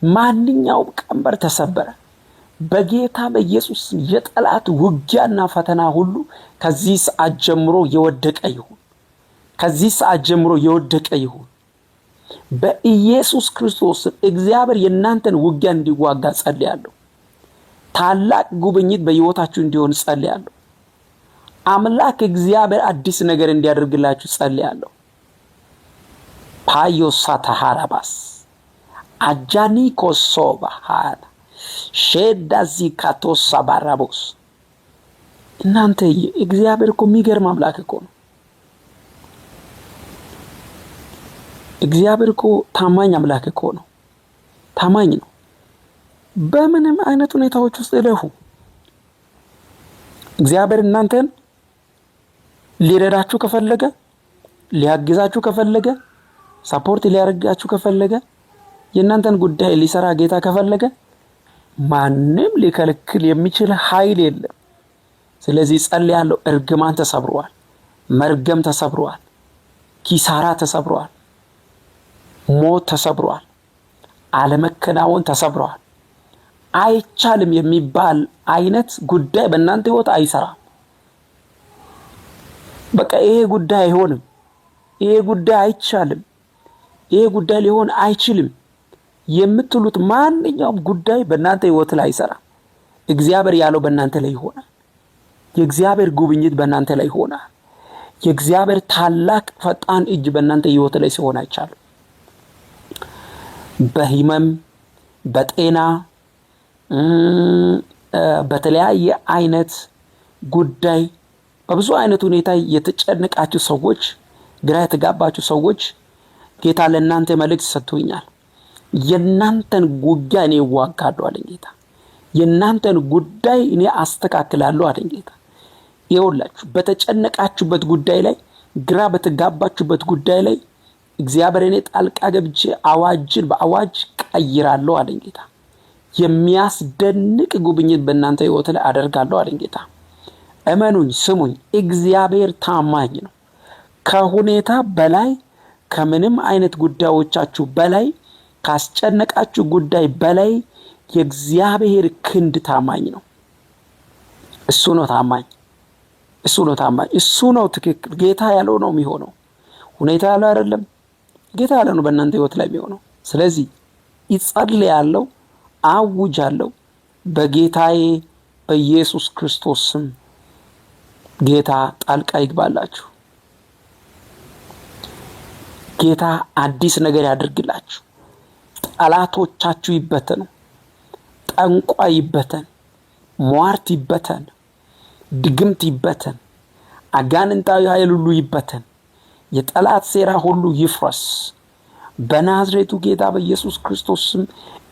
ማንኛውም ቀንበር ተሰበረ። በጌታ በኢየሱስ ስም የጠላት ውጊያና ፈተና ሁሉ ከዚህ ሰዓት ጀምሮ የወደቀ ይሁን። ከዚህ ሰዓት ጀምሮ የወደቀ ይሁን። በኢየሱስ ክርስቶስ ስም እግዚአብሔር የእናንተን ውጊያ እንዲዋጋ ጸልያለሁ። ታላቅ ጉብኝት በሕይወታችሁ እንዲሆን ጸልያለሁ። አምላክ እግዚአብሔር አዲስ ነገር እንዲያደርግላችሁ ጸልያለሁ። ፓዮ ሳታሃራባስ አጃኒ ኮሶባ ሃና ሼዳዚ ካቶሳ ባራቦስ። እናንተ እግዚአብሔር እኮ የሚገርም አምላክ እኮ ነው። እግዚአብሔር እኮ ታማኝ አምላክ እኮ ነው። ታማኝ ነው። በምንም አይነት ሁኔታዎች ውስጥ እለፉ። እግዚአብሔር እናንተን ሊረዳችሁ ከፈለገ፣ ሊያግዛችሁ ከፈለገ፣ support ሊያደርጋችሁ ከፈለገ፣ የእናንተን ጉዳይ ሊሰራ ጌታ ከፈለገ ማንም ሊከለክል የሚችል ኃይል የለም። ስለዚህ ጸልያለሁ። እርግማን ተሰብሯል። መርገም ተሰብሯል። ኪሳራ ተሰብሯል። ሞት ተሰብሯል። አለመከናወን ተሰብሯል። አይቻልም የሚባል አይነት ጉዳይ በእናንተ ህይወት አይሰራም። በቃ ይሄ ጉዳይ አይሆንም፣ ይሄ ጉዳይ አይቻልም፣ ይሄ ጉዳይ ሊሆን አይችልም የምትሉት ማንኛውም ጉዳይ በእናንተ ህይወት ላይ አይሰራም። እግዚአብሔር ያለው በእናንተ ላይ ይሆናል። የእግዚአብሔር ጉብኝት በእናንተ ላይ ይሆናል። የእግዚአብሔር ታላቅ ፈጣን እጅ በእናንተ ህይወት ላይ ሲሆን አይቻልም። በህመም፣ በጤና፣ በተለያየ አይነት ጉዳይ፣ በብዙ አይነት ሁኔታ የተጨነቃችሁ ሰዎች፣ ግራ የተጋባችሁ ሰዎች ጌታ ለእናንተ መልእክት ሰጥቶኛል። የእናንተን ውጊያ እኔ እዋጋለሁ አለኝ ጌታ። የእናንተን ጉዳይ እኔ አስተካክላለሁ አለኝ ጌታ። ይኸውላችሁ በተጨነቃችሁበት ጉዳይ ላይ፣ ግራ በተጋባችሁበት ጉዳይ ላይ እግዚአብሔር እኔ ጣልቃ ገብቼ አዋጅን በአዋጅ ቀይራለሁ አለኝ ጌታ። የሚያስደንቅ ጉብኝት በእናንተ ህይወት ላይ አደርጋለሁ አለኝ ጌታ። እመኑኝ፣ ስሙኝ፣ እግዚአብሔር ታማኝ ነው። ከሁኔታ በላይ፣ ከምንም አይነት ጉዳዮቻችሁ በላይ፣ ካስጨነቃችሁ ጉዳይ በላይ የእግዚአብሔር ክንድ ታማኝ ነው። እሱ ነው ታማኝ። እሱ ነው ታማኝ። እሱ ነው ትክክል። ጌታ ያለው ነው የሚሆነው። ሁኔታ ያለው አይደለም። ጌታ ያለው ነው በእናንተ ህይወት ላይ የሚሆነው። ስለዚህ ይጸልያለሁ፣ አውጃለሁ በጌታዬ በኢየሱስ ክርስቶስ ስም ጌታ ጣልቃ ይግባላችሁ። ጌታ አዲስ ነገር ያድርግላችሁ። ጠላቶቻችሁ ይበተኑ፣ ጠንቋይ ይበተን፣ ሟርት ይበተን፣ ድግምት ይበተን፣ አጋንንታዊ ኃይል ሁሉ ይበተን፣ የጠላት ሴራ ሁሉ ይፍረስ። በናዝሬቱ ጌታ በኢየሱስ ክርስቶስ ስም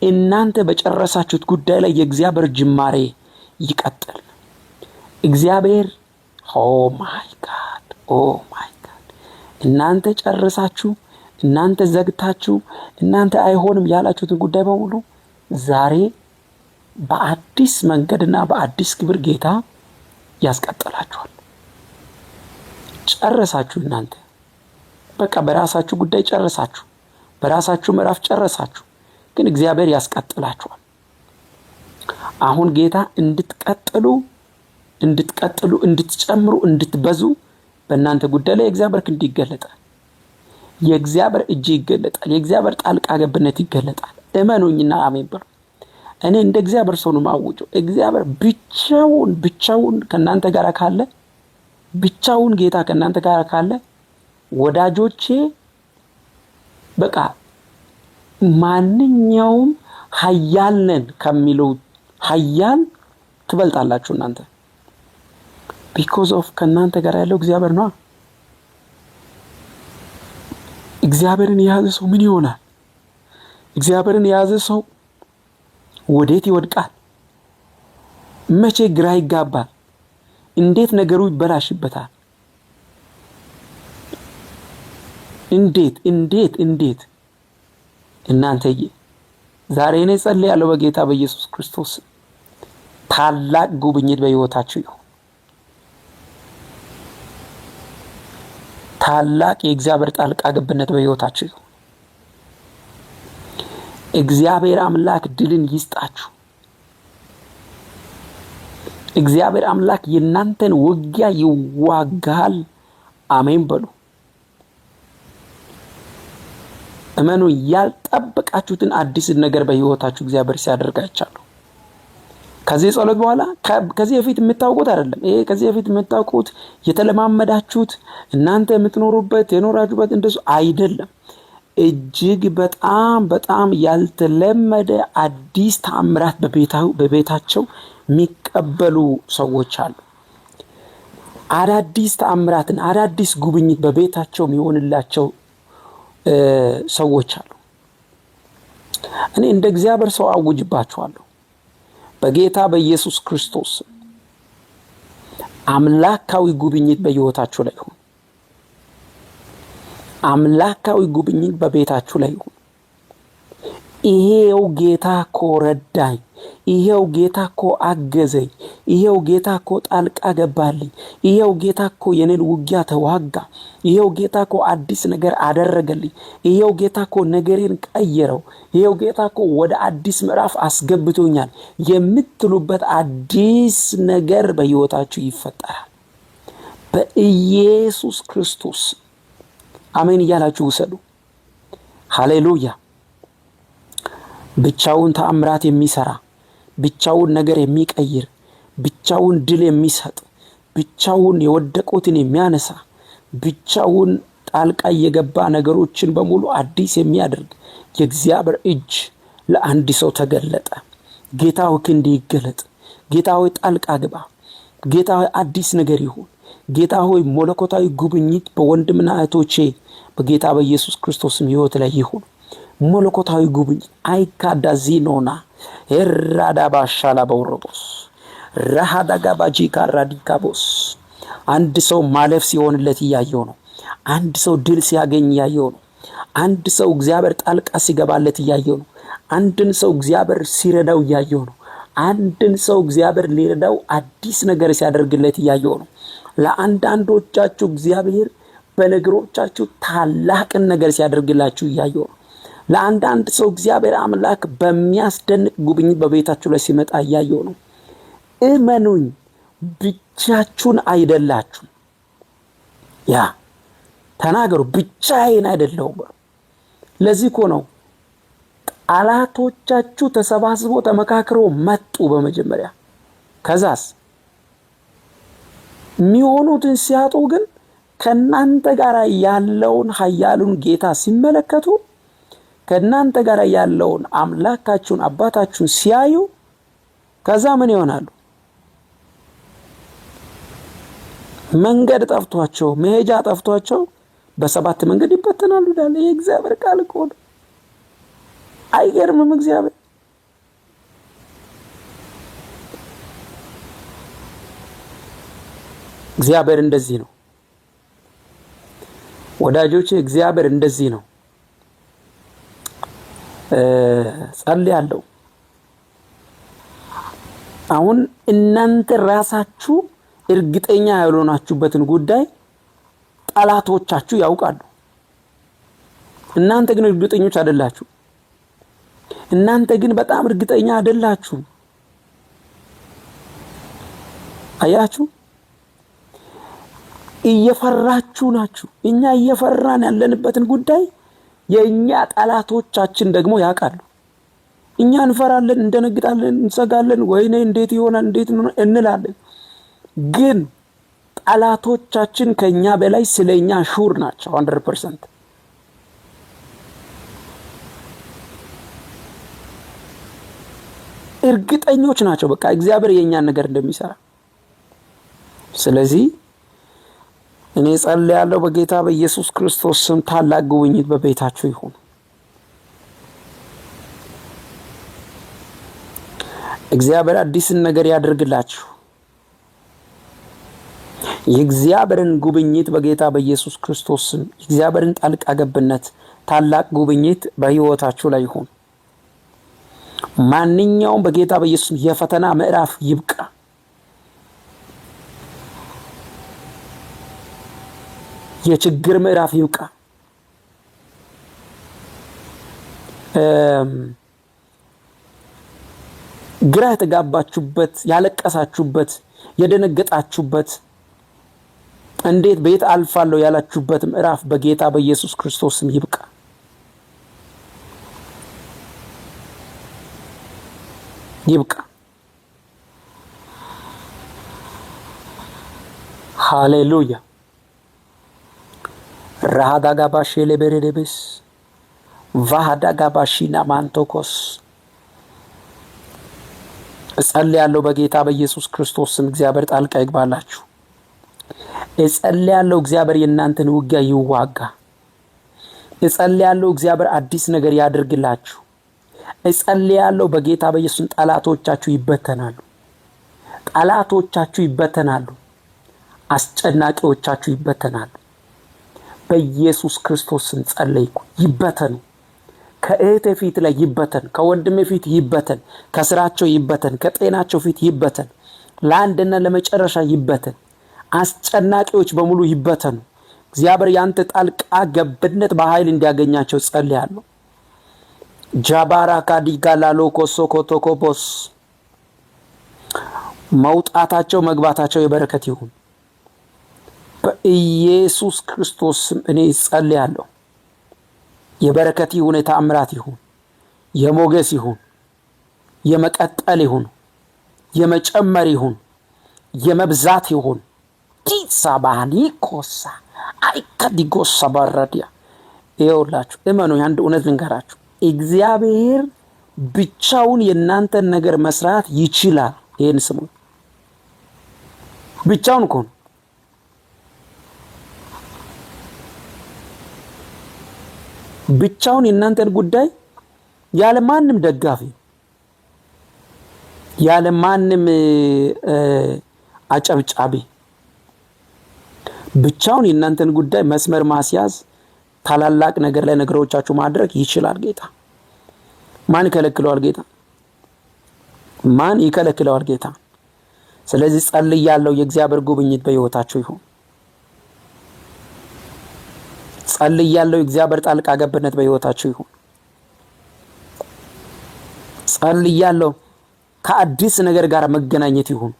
እናንተ በጨረሳችሁት ጉዳይ ላይ የእግዚአብሔር ጅማሬ ይቀጥል። እግዚአብሔር፣ oh my God፣ oh my God፣ እናንተ ጨርሳችሁ፣ እናንተ ዘግታችሁ፣ እናንተ አይሆንም ያላችሁትን ጉዳይ በሙሉ ዛሬ በአዲስ መንገድና በአዲስ ክብር ጌታ ያስቀጥላችኋል። ጨረሳችሁ እናንተ፣ በቃ በራሳችሁ ጉዳይ ጨረሳችሁ፣ በራሳችሁ ምዕራፍ ጨረሳችሁ፣ ግን እግዚአብሔር ያስቀጥላችኋል። አሁን ጌታ እንድትቀጥሉ፣ እንድትቀጥሉ፣ እንድትጨምሩ፣ እንድትበዙ በእናንተ ጉዳይ ላይ የእግዚአብሔር ክንድ ይገለጣል። የእግዚአብሔር እጅ ይገለጣል። የእግዚአብሔር ጣልቃ ገብነት ይገለጣል። እመኑኝና አሜን በሉ። እኔ እንደ እግዚአብሔር ሰው ነው የማውጀው። እግዚአብሔር ብቻውን ብቻውን ከእናንተ ጋር ካለ፣ ብቻውን ጌታ ከእናንተ ጋር ካለ ወዳጆቼ፣ በቃ ማንኛውም ኃያል ነን ከሚለው ኃያል ትበልጣላችሁ እናንተ፣ because of ከእናንተ ጋር ያለው እግዚአብሔር ነዋ። እግዚአብሔርን የያዘ ሰው ምን ይሆናል? እግዚአብሔርን የያዘ ሰው ወዴት ይወድቃል? መቼ ግራ ይጋባል? እንዴት ነገሩ ይበላሽበታል? እንዴት፣ እንዴት፣ እንዴት? እናንተዬ፣ ዛሬ እኔ ጸልያለሁ በጌታ በኢየሱስ ክርስቶስ ታላቅ ጉብኝት በሕይወታችሁ ይሁን። ታላቅ የእግዚአብሔር ጣልቃ ገብነት በሕይወታችሁ ይሁን። እግዚአብሔር አምላክ ድልን ይስጣችሁ። እግዚአብሔር አምላክ የእናንተን ውጊያ ይዋጋል። አሜን በሉ። እመኑ። ያልጠበቃችሁትን አዲስን ነገር በህይወታችሁ እግዚአብሔር ሲያደርግ አይቻለሁ። ከዚህ ጸሎት በኋላ ከዚህ በፊት የምታውቁት አይደለም። ይሄ ከዚህ በፊት የምታውቁት የተለማመዳችሁት እናንተ የምትኖሩበት የኖራችሁበት እንደሱ አይደለም። እጅግ በጣም በጣም ያልተለመደ አዲስ ተአምራት በቤታቸው የሚቀበሉ ሰዎች አሉ። አዳዲስ ተአምራትን አዳዲስ ጉብኝት በቤታቸው የሚሆንላቸው ሰዎች አሉ። እኔ እንደ እግዚአብሔር ሰው አውጅባችኋለሁ በጌታ በኢየሱስ ክርስቶስ አምላካዊ ጉብኝት በሕይወታችሁ ላይ ይሁን። አምላካዊ ጉብኝት በቤታችሁ ላይ ይሁን። ይሄው ጌታ እኮ ረዳኝ፣ ይሄው ጌታ እኮ አገዘኝ፣ ይሄው ጌታ እኮ ጣልቃ ገባልኝ፣ ይሄው ጌታ እኮ የኔን ውጊያ ተዋጋ፣ ይሄው ጌታ እኮ አዲስ ነገር አደረገልኝ፣ ይሄው ጌታ እኮ ነገሬን ቀየረው፣ ይሄው ጌታ እኮ ወደ አዲስ ምዕራፍ አስገብቶኛል የምትሉበት አዲስ ነገር በሕይወታችሁ ይፈጠራል። በኢየሱስ ክርስቶስ አሜን እያላችሁ ውሰዱ። ሃሌሉያ። ብቻውን ተአምራት የሚሰራ፣ ብቻውን ነገር የሚቀይር፣ ብቻውን ድል የሚሰጥ፣ ብቻውን የወደቁትን የሚያነሳ፣ ብቻውን ጣልቃ እየገባ ነገሮችን በሙሉ አዲስ የሚያደርግ የእግዚአብሔር እጅ ለአንድ ሰው ተገለጠ። ጌታ ሆይ ክንድ ይገለጥ። ጌታ ሆይ ጣልቃ ግባ። ጌታ ሆይ አዲስ ነገር ይሁን። ጌታ ሆይ መለኮታዊ ጉብኝት በወንድምና እህቶቼ በጌታ በኢየሱስ ክርስቶስም ሕይወት ላይ ይሁን። መለኮታዊ ጉብኝት አይካዳዚኖና ኤራዳባሻላ በውረቦስ ረሃዳጋባጂ ካራዲካቦስ። አንድ ሰው ማለፍ ሲሆንለት እያየው ነው። አንድ ሰው ድል ሲያገኝ እያየው ነው። አንድ ሰው እግዚአብሔር ጣልቃ ሲገባለት እያየው ነው። አንድን ሰው እግዚአብሔር ሲረዳው እያየው ነው። አንድን ሰው እግዚአብሔር ሊረዳው አዲስ ነገር ሲያደርግለት እያየው ነው። ለአንዳንዶቻችሁ እግዚአብሔር በነገሮቻችሁ ታላቅን ነገር ሲያደርግላችሁ እያየው ነው። ለአንዳንድ ሰው እግዚአብሔር አምላክ በሚያስደንቅ ጉብኝት በቤታችሁ ላይ ሲመጣ እያየው ነው። እመኑኝ፣ ብቻችሁን አይደላችሁም። ያ ተናገሩ፣ ብቻዬን አይደለሁም በሉ። ለዚህ እኮ ነው ጠላቶቻችሁ ተሰባስቦ ተመካክሮ መጡ በመጀመሪያ። ከዛስ የሚሆኑትን ሲያጡ ግን ከእናንተ ጋር ያለውን ኃያሉን ጌታ ሲመለከቱ፣ ከእናንተ ጋር ያለውን አምላካችሁን አባታችሁን ሲያዩ ከዛ ምን ይሆናሉ? መንገድ ጠፍቷቸው መሄጃ ጠፍቷቸው በሰባት መንገድ ይበተናሉ ይላል። ይሄ እግዚአብሔር ቃል እኮ ነው። አይገርምም? እግዚአብሔር እንደዚህ ነው ወዳጆቼ፣ እግዚአብሔር እንደዚህ ነው። ጸልያለሁ። አሁን እናንተ ራሳችሁ እርግጠኛ ያልሆናችሁበትን ጉዳይ ጠላቶቻችሁ ያውቃሉ። እናንተ ግን እርግጠኞች አይደላችሁ። እናንተ ግን በጣም እርግጠኛ አይደላችሁ። አያችሁ፣ እየፈራችሁ ናችሁ። እኛ እየፈራን ያለንበትን ጉዳይ የእኛ ጠላቶቻችን ደግሞ ያውቃሉ። እኛ እንፈራለን፣ እንደነግጣለን፣ እንሰጋለን። ወይኔ እንዴት ይሆናል እንዴት እንላለን። ግን ጠላቶቻችን ከኛ በላይ ስለኛ sure ናቸው። 100% እርግጠኞች ናቸው። በቃ እግዚአብሔር የእኛን ነገር እንደሚሰራ። ስለዚህ እኔ ጸልያለሁ በጌታ በኢየሱስ ክርስቶስ ስም ታላቅ ጉብኝት በቤታችሁ ይሁን። እግዚአብሔር አዲስን ነገር ያደርግላችሁ። የእግዚአብሔርን ጉብኝት በጌታ በኢየሱስ ክርስቶስ ስም፣ የእግዚአብሔርን ጣልቃ ገብነት ታላቅ ጉብኝት በሕይወታችሁ ላይ ይሁን። ማንኛውም በጌታ በኢየሱስ የፈተና ምዕራፍ ይብቃ። የችግር ምዕራፍ ይብቃ። ግራ የተጋባችሁበት፣ ያለቀሳችሁበት፣ የደነገጣችሁበት፣ እንዴት በየት አልፋለሁ ያላችሁበት ምዕራፍ በጌታ በኢየሱስ ክርስቶስ ስም ይብቃ። ይብቃ። ሃሌሉያ። ራሃዳጋባሼ ለበሬደቤስ ቫሃዳጋባሺና ማንቶኮስ። እጸልያለሁ በጌታ በኢየሱስ ክርስቶስ ስም እግዚአብሔር ጣልቃ ይግባላችሁ። እጸልያለሁ እግዚአብሔር የእናንተን ውጊያ ይዋጋ። እጸልያለሁ እግዚአብሔር አዲስ ነገር ያድርግላችሁ። እጸልያለሁ በጌታ በኢየሱስ ጠላቶቻችሁ ይበተናሉ። ጠላቶቻችሁ ይበተናሉ። አስጨናቂዎቻችሁ ይበተናሉ። በኢየሱስ ክርስቶስ ስም ጸለይኩ። ይበተኑ። ከእህቴ ፊት ላይ ይበተን፣ ከወንድሜ ፊት ይበተን፣ ከስራቸው ይበተን፣ ከጤናቸው ፊት ይበተን፣ ለአንድና ለመጨረሻ ይበተን። አስጨናቂዎች በሙሉ ይበተኑ። እግዚአብሔር ያንተ ጣልቃ ገብነት በኃይል እንዲያገኛቸው ጸልያለሁ። ጃባራ ካዲጋ ላሎኮ ሶኮቶኮቦስ። መውጣታቸው መግባታቸው የበረከት ይሁን። በኢየሱስ ክርስቶስ ስም እኔ ጸልያለሁ። የበረከት ይሁን፣ የተአምራት ይሁን፣ የሞገስ ይሁን፣ የመቀጠል ይሁን፣ የመጨመር ይሁን፣ የመብዛት ይሁን። ዲሳባኒ ኮሳ አይከዲጎሳ ባራዲያ። ይኸውላችሁ እመኑ፣ አንድ እውነት ልንገራችሁ፣ እግዚአብሔር ብቻውን የእናንተን ነገር መስራት ይችላል። ይህን ስሙ። ብቻውን እኮ ነው። ብቻውን የእናንተን ጉዳይ ያለ ማንም ደጋፊ፣ ያለ ማንም አጨብጫቢ ብቻውን የእናንተን ጉዳይ መስመር ማስያዝ፣ ታላላቅ ነገር ላይ ነገሮቻችሁ ማድረግ ይችላል ጌታ። ማን ይከለክለዋል ጌታ? ማን ይከለክለዋል ጌታ? ስለዚህ ጸልያለሁ፣ የእግዚአብሔር ጉብኝት በሕይወታችሁ ይሁን። ጸልያለሁ፣ የእግዚአብሔር ጣልቃ ገብነት በሕይወታችሁ ይሁን። ጸልያለሁ፣ ከአዲስ ነገር ጋር መገናኘት ይሁን፣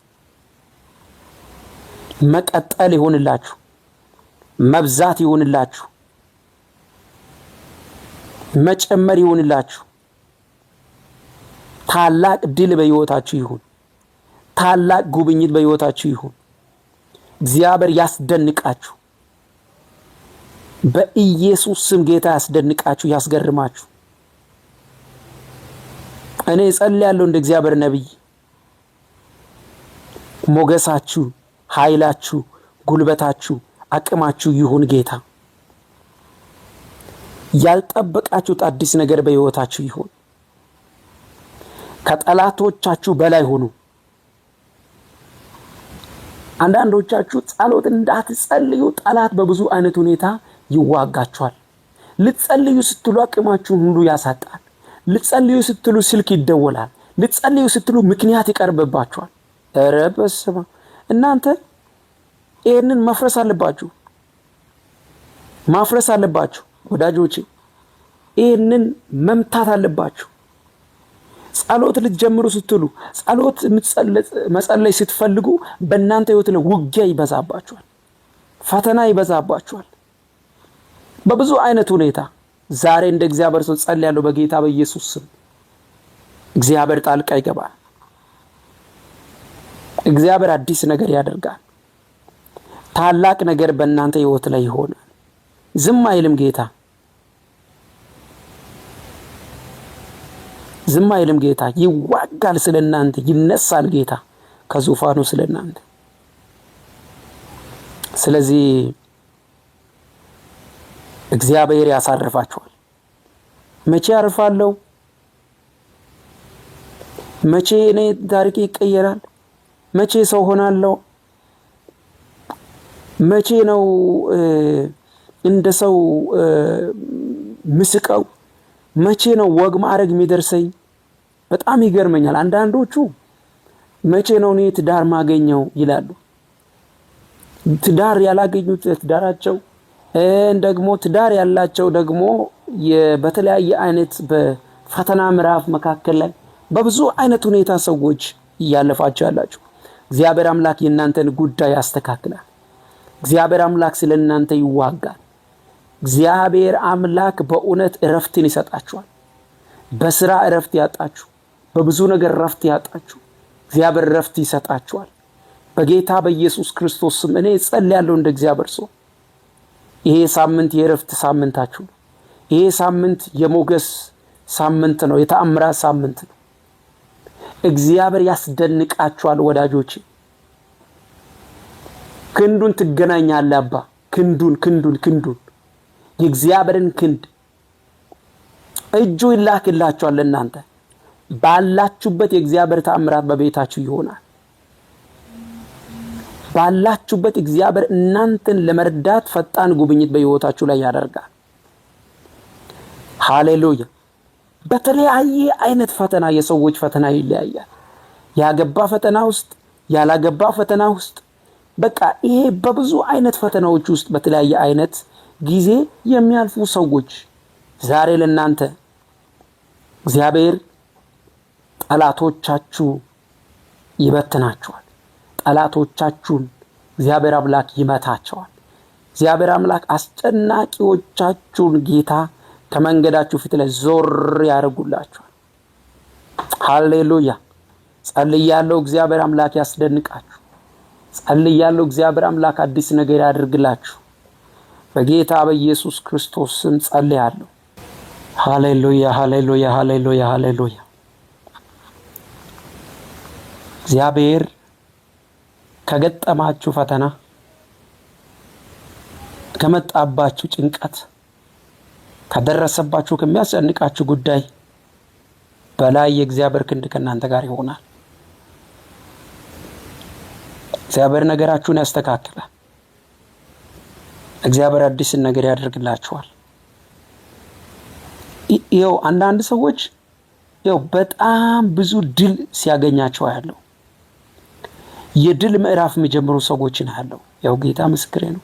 መቀጠል ይሁንላችሁ፣ መብዛት ይሁንላችሁ፣ መጨመር ይሁንላችሁ። ታላቅ ድል በሕይወታችሁ ይሁን። ታላቅ ጉብኝት በሕይወታችሁ ይሁን። እግዚአብሔር ያስደንቃችሁ። በኢየሱስ ስም ጌታ ያስደንቃችሁ፣ ያስገርማችሁ። እኔ እጸልያለሁ እንደ እግዚአብሔር ነቢይ፣ ሞገሳችሁ፣ ኃይላችሁ፣ ጉልበታችሁ፣ አቅማችሁ ይሁን ጌታ። ያልጠበቃችሁት አዲስ ነገር በሕይወታችሁ ይሁን። ከጠላቶቻችሁ በላይ ሁኑ። አንዳንዶቻችሁ ጸሎት እንዳትጸልዩ ጠላት በብዙ አይነት ሁኔታ ይዋጋችኋል። ልትጸልዩ ስትሉ አቅማችሁን ሁሉ ያሳጣል። ልትጸልዩ ስትሉ ስልክ ይደወላል። ልትጸልዩ ስትሉ ምክንያት ይቀርብባችኋል። ኧረ በስመ አብ! እናንተ ይህንን መፍረስ አለባችሁ፣ ማፍረስ አለባችሁ ወዳጆቼ፣ ይህንን መምታት አለባችሁ። ጸሎት ልትጀምሩ ስትሉ፣ ጸሎት መጸለይ ስትፈልጉ በእናንተ ህይወት ላይ ውጊያ ይበዛባችኋል፣ ፈተና ይበዛባችኋል በብዙ አይነት ሁኔታ። ዛሬ እንደ እግዚአብሔር ሰው ጸልያለሁ፣ በጌታ በኢየሱስ ስም እግዚአብሔር ጣልቃ ይገባል። እግዚአብሔር አዲስ ነገር ያደርጋል። ታላቅ ነገር በእናንተ ህይወት ላይ ይሆናል። ዝም አይልም ጌታ፣ ዝም አይልም ጌታ። ይዋጋል ስለ እናንተ፣ ይነሳል ጌታ ከዙፋኑ ስለ እናንተ። ስለዚህ እግዚአብሔር ያሳርፋችኋል። መቼ አርፋለሁ? መቼ እኔ ታሪኬ ይቀየራል? መቼ ሰው ሆናለሁ? መቼ ነው እንደ ሰው ምስቀው? መቼ ነው ወግ ማዕረግ የሚደርሰኝ? በጣም ይገርመኛል። አንዳንዶቹ መቼ ነው እኔ ትዳር ማገኘው ይላሉ። ትዳር ያላገኙት ትዳራቸው ደግሞ ትዳር ያላቸው ደግሞ በተለያየ አይነት በፈተና ምዕራፍ መካከል ላይ በብዙ አይነት ሁኔታ ሰዎች እያለፋችሁ ያላችሁ እግዚአብሔር አምላክ የእናንተን ጉዳይ ያስተካክላል። እግዚአብሔር አምላክ ስለ እናንተ ይዋጋል። እግዚአብሔር አምላክ በእውነት እረፍትን ይሰጣችኋል። በስራ እረፍት ያጣችሁ፣ በብዙ ነገር እረፍት ያጣችሁ እግዚአብሔር እረፍት ይሰጣችኋል። በጌታ በኢየሱስ ክርስቶስ ስም እኔ እጸልያለሁ እንደ እግዚአብሔር ሰው። ይሄ ሳምንት የእረፍት ሳምንታችሁ ነው። ይሄ ሳምንት የሞገስ ሳምንት ነው። የተአምራት ሳምንት ነው። እግዚአብሔር ያስደንቃችኋል ወዳጆቼ። ክንዱን ትገናኛለህ አባ። ክንዱን ክንዱን ክንዱን የእግዚአብሔርን ክንድ እጁ ይላክላችኋል። ለእናንተ ባላችሁበት የእግዚአብሔር ተአምራት በቤታችሁ ይሆናል። ባላችሁበት እግዚአብሔር እናንተን ለመርዳት ፈጣን ጉብኝት በሕይወታችሁ ላይ ያደርጋል። ሃሌሉያ። በተለያየ አይነት ፈተና የሰዎች ፈተና ይለያያል። ያገባ ፈተና ውስጥ፣ ያላገባ ፈተና ውስጥ፣ በቃ ይሄ በብዙ አይነት ፈተናዎች ውስጥ በተለያየ አይነት ጊዜ የሚያልፉ ሰዎች ዛሬ ለእናንተ እግዚአብሔር ጠላቶቻችሁ ይበትናቸዋል። ጠላቶቻችሁን እግዚአብሔር አምላክ ይመታቸዋል። እግዚአብሔር አምላክ አስጨናቂዎቻችሁን ጌታ ከመንገዳችሁ ፊት ላይ ዞር ያደርጉላችኋል። ሃሌሉያ። ጸልያለሁ፣ እግዚአብሔር አምላክ ያስደንቃችሁ። ጸልያለሁ፣ እግዚአብሔር አምላክ አዲስ ነገር ያደርግላችሁ። በጌታ በኢየሱስ ክርስቶስ ስም ጸልያለሁ። ሃሌሉያ፣ ሃሌሉያ፣ ሃሌሉያ፣ ሃሌሉያ። እግዚአብሔር ከገጠማችሁ ፈተና፣ ከመጣባችሁ ጭንቀት፣ ከደረሰባችሁ ከሚያስጨንቃችሁ ጉዳይ በላይ የእግዚአብሔር ክንድ ከእናንተ ጋር ይሆናል። እግዚአብሔር ነገራችሁን ያስተካክላል። እግዚአብሔር አዲስን ነገር ያደርግላችኋል። ይኸው አንዳንድ ሰዎች ይኸው በጣም ብዙ ድል ሲያገኛቸው ያለው የድል ምዕራፍ የሚጀምሩ ሰዎችን አያለው። ያው ጌታ ምስክሬ ነው።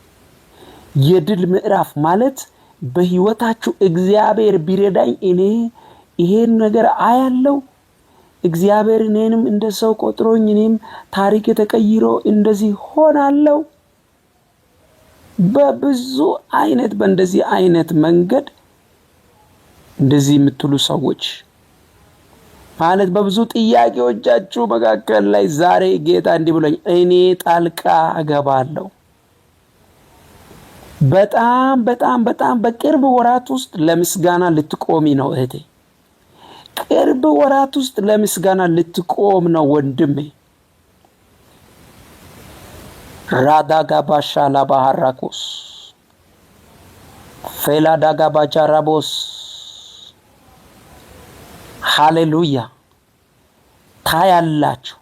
የድል ምዕራፍ ማለት በህይወታችሁ እግዚአብሔር ቢረዳኝ እኔ ይሄን ነገር አያለው፣ እግዚአብሔር እኔንም እንደ ሰው ቆጥሮኝ እኔም ታሪክ የተቀይሮ እንደዚህ ሆናለው። በብዙ አይነት በእንደዚህ አይነት መንገድ እንደዚህ የምትሉ ሰዎች ማለት በብዙ ጥያቄዎቻችሁ መካከል ላይ ዛሬ ጌታ እንዲህ ብሎኝ እኔ ጣልቃ እገባለሁ። በጣም በጣም በጣም በቅርብ ወራት ውስጥ ለምስጋና ልትቆሚ ነው እህቴ። ቅርብ ወራት ውስጥ ለምስጋና ልትቆም ነው ወንድሜ። ራዳጋባሻ ላባሃራኮስ ፌላዳጋባጃራቦስ ሃሌሉያ። ታያላችሁ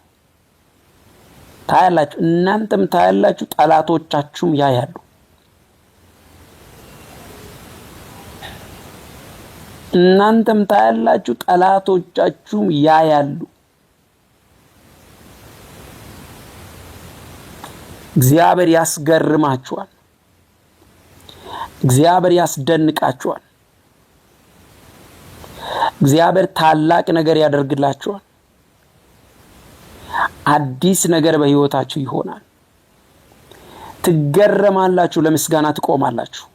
ታያላችሁ፣ እናንተም ታያላችሁ፣ ጠላቶቻችሁም ያያሉ። እናንተም ታያላችሁ፣ ጠላቶቻችሁም ያያሉ። እግዚአብሔር ያስገርማችኋል። እግዚአብሔር ያስደንቃችኋል። እግዚአብሔር ታላቅ ነገር ያደርግላችኋል። አዲስ ነገር በሕይወታችሁ ይሆናል። ትገረማላችሁ፣ ለምስጋና ትቆማላችሁ።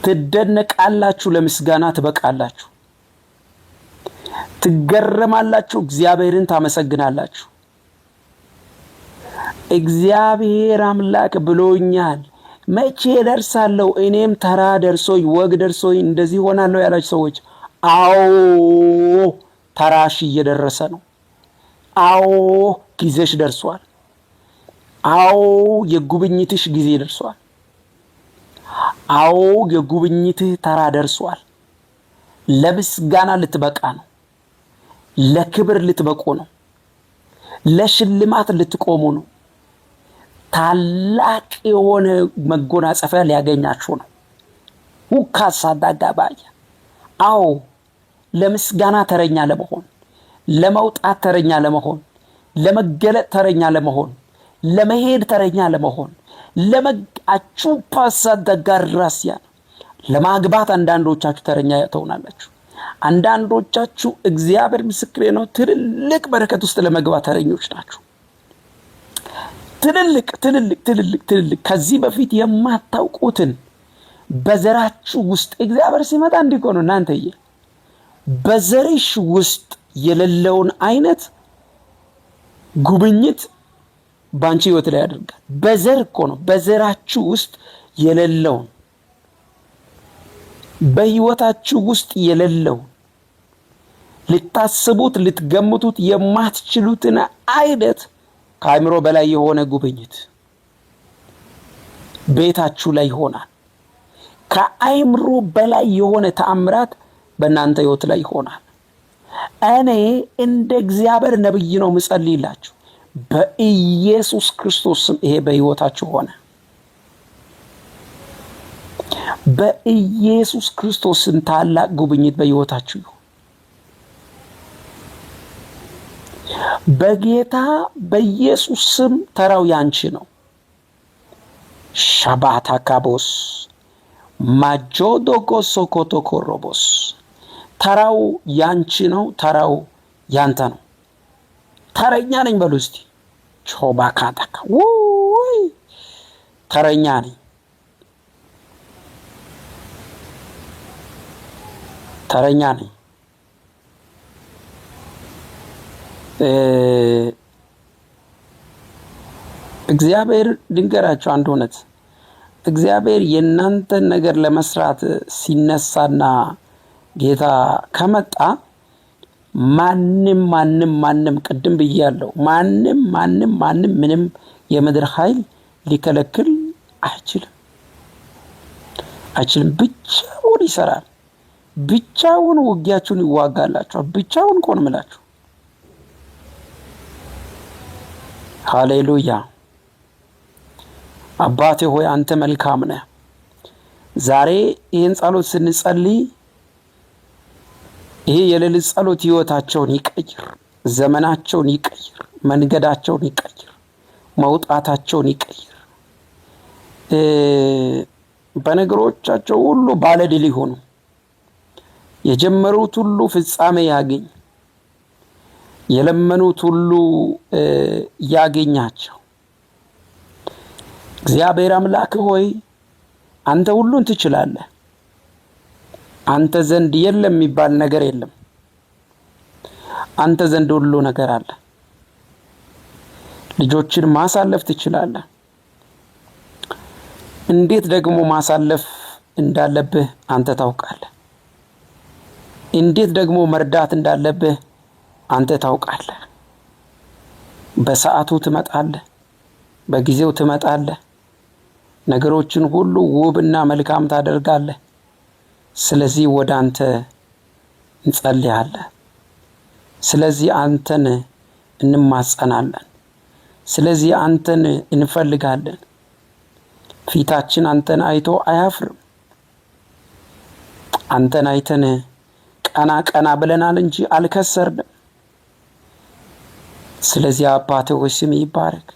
ትደነቃላችሁ፣ ለምስጋና ትበቃላችሁ። ትገረማላችሁ፣ እግዚአብሔርን ታመሰግናላችሁ። እግዚአብሔር አምላክ ብሎኛል፣ መቼ ደርሳለሁ? እኔም ተራ ደርሶኝ ወግ ደርሶኝ እንደዚህ ሆናለሁ ያላችሁ ሰዎች፣ አዎ ተራሽ እየደረሰ ነው። አዎ ጊዜሽ ደርሷል። አዎ የጉብኝትሽ ጊዜ ደርሷል። አዎ የጉብኝትህ ተራ ደርሷል። ለምስጋና ልትበቃ ነው። ለክብር ልትበቁ ነው። ለሽልማት ልትቆሙ ነው። ታላቅ የሆነ መጎናጸፊያ ሊያገኛችሁ ነው። ውካሳ ዳጋባያ አዎ ለምስጋና ተረኛ ለመሆን፣ ለመውጣት ተረኛ ለመሆን፣ ለመገለጥ ተረኛ ለመሆን፣ ለመሄድ ተረኛ ለመሆን፣ ለመአቹ ፓሳ ደጋራሲያ ለማግባት አንዳንዶቻችሁ ተረኛ ትሆናላችሁ። አንዳንዶቻችሁ እግዚአብሔር ምስክሬ ነው፣ ትልልቅ በረከት ውስጥ ለመግባት ተረኞች ናችሁ። ትልልቅ ትልልቅ ትልልቅ ትልልቅ ከዚህ በፊት የማታውቁትን በዘራችሁ ውስጥ እግዚአብሔር ሲመጣ እንዲህ እኮ ነው እናንተዬ፣ በዘርሽ ውስጥ የሌለውን አይነት ጉብኝት በአንቺ ህይወት ላይ ያደርጋል። በዘር እኮ ነው፣ በዘራችሁ ውስጥ የሌለውን፣ በህይወታችሁ ውስጥ የሌለውን፣ ልታስቡት ልትገምቱት የማትችሉትን አይነት ከአእምሮ በላይ የሆነ ጉብኝት ቤታችሁ ላይ ይሆናል። ከአእምሮ በላይ የሆነ ተአምራት በእናንተ ህይወት ላይ ይሆናል። እኔ እንደ እግዚአብሔር ነብይ ነው ምጸልይላችሁ። በኢየሱስ ክርስቶስ ስም ይሄ በህይወታችሁ ሆነ። በኢየሱስ ክርስቶስ ስም ታላቅ ጉብኝት በህይወታችሁ ይሁን። በጌታ በኢየሱስ ስም ተራው ያንቺ ነው። ሻባታ ካቦስ ማጆዶጎ ሶኮቶ ኮሮቦስ ተራው ያንቺ ነው። ተራው ያንተ ነው። ተረኛ ነኝ በሉ እስቲ። ቾባካታካ ውይ ተረኛ ነኝ፣ ተረኛ ነኝ። እግዚአብሔር ድንገራቸው አንድ እውነት፣ እግዚአብሔር የእናንተን ነገር ለመስራት ሲነሳና ጌታ ከመጣ ማንም ማንም ማንም፣ ቅድም ብያለሁ፣ ማንም ማንም ማንም ምንም የምድር ኃይል ሊከለክል አይችልም፣ አይችልም። ብቻውን ይሰራል። ብቻውን ውጊያችሁን ይዋጋላችኋል። ብቻውን እኮ ነው የምላችሁ። ሃሌሉያ። አባቴ ሆይ አንተ መልካም ነህ። ዛሬ ይህን ጸሎት ስንጸልይ ይሄ የሌሊት ጸሎት ህይወታቸውን ይቀይር፣ ዘመናቸውን ይቀይር፣ መንገዳቸውን ይቀይር፣ መውጣታቸውን ይቀይር። በነገሮቻቸው ሁሉ ባለድል ይሆኑ። የጀመሩት ሁሉ ፍጻሜ ያገኝ፣ የለመኑት ሁሉ ያገኛቸው። እግዚአብሔር አምላክ ሆይ አንተ ሁሉን ትችላለህ። አንተ ዘንድ የለም የሚባል ነገር የለም። አንተ ዘንድ ሁሉ ነገር አለ። ልጆችን ማሳለፍ ትችላለህ። እንዴት ደግሞ ማሳለፍ እንዳለብህ አንተ ታውቃለህ። እንዴት ደግሞ መርዳት እንዳለብህ አንተ ታውቃለህ። በሰዓቱ ትመጣለህ፣ በጊዜው ትመጣለህ። ነገሮችን ሁሉ ውብና መልካም ታደርጋለህ። ስለዚህ ወደ አንተ እንጸልያለን። ስለዚህ አንተን እንማጸናለን። ስለዚህ አንተን እንፈልጋለን። ፊታችን አንተን አይቶ አያፍርም። አንተን አይተን ቀና ቀና ብለናል እንጂ አልከሰርንም። ስለዚህ አባቴ ሆይ ስም ይባረክ።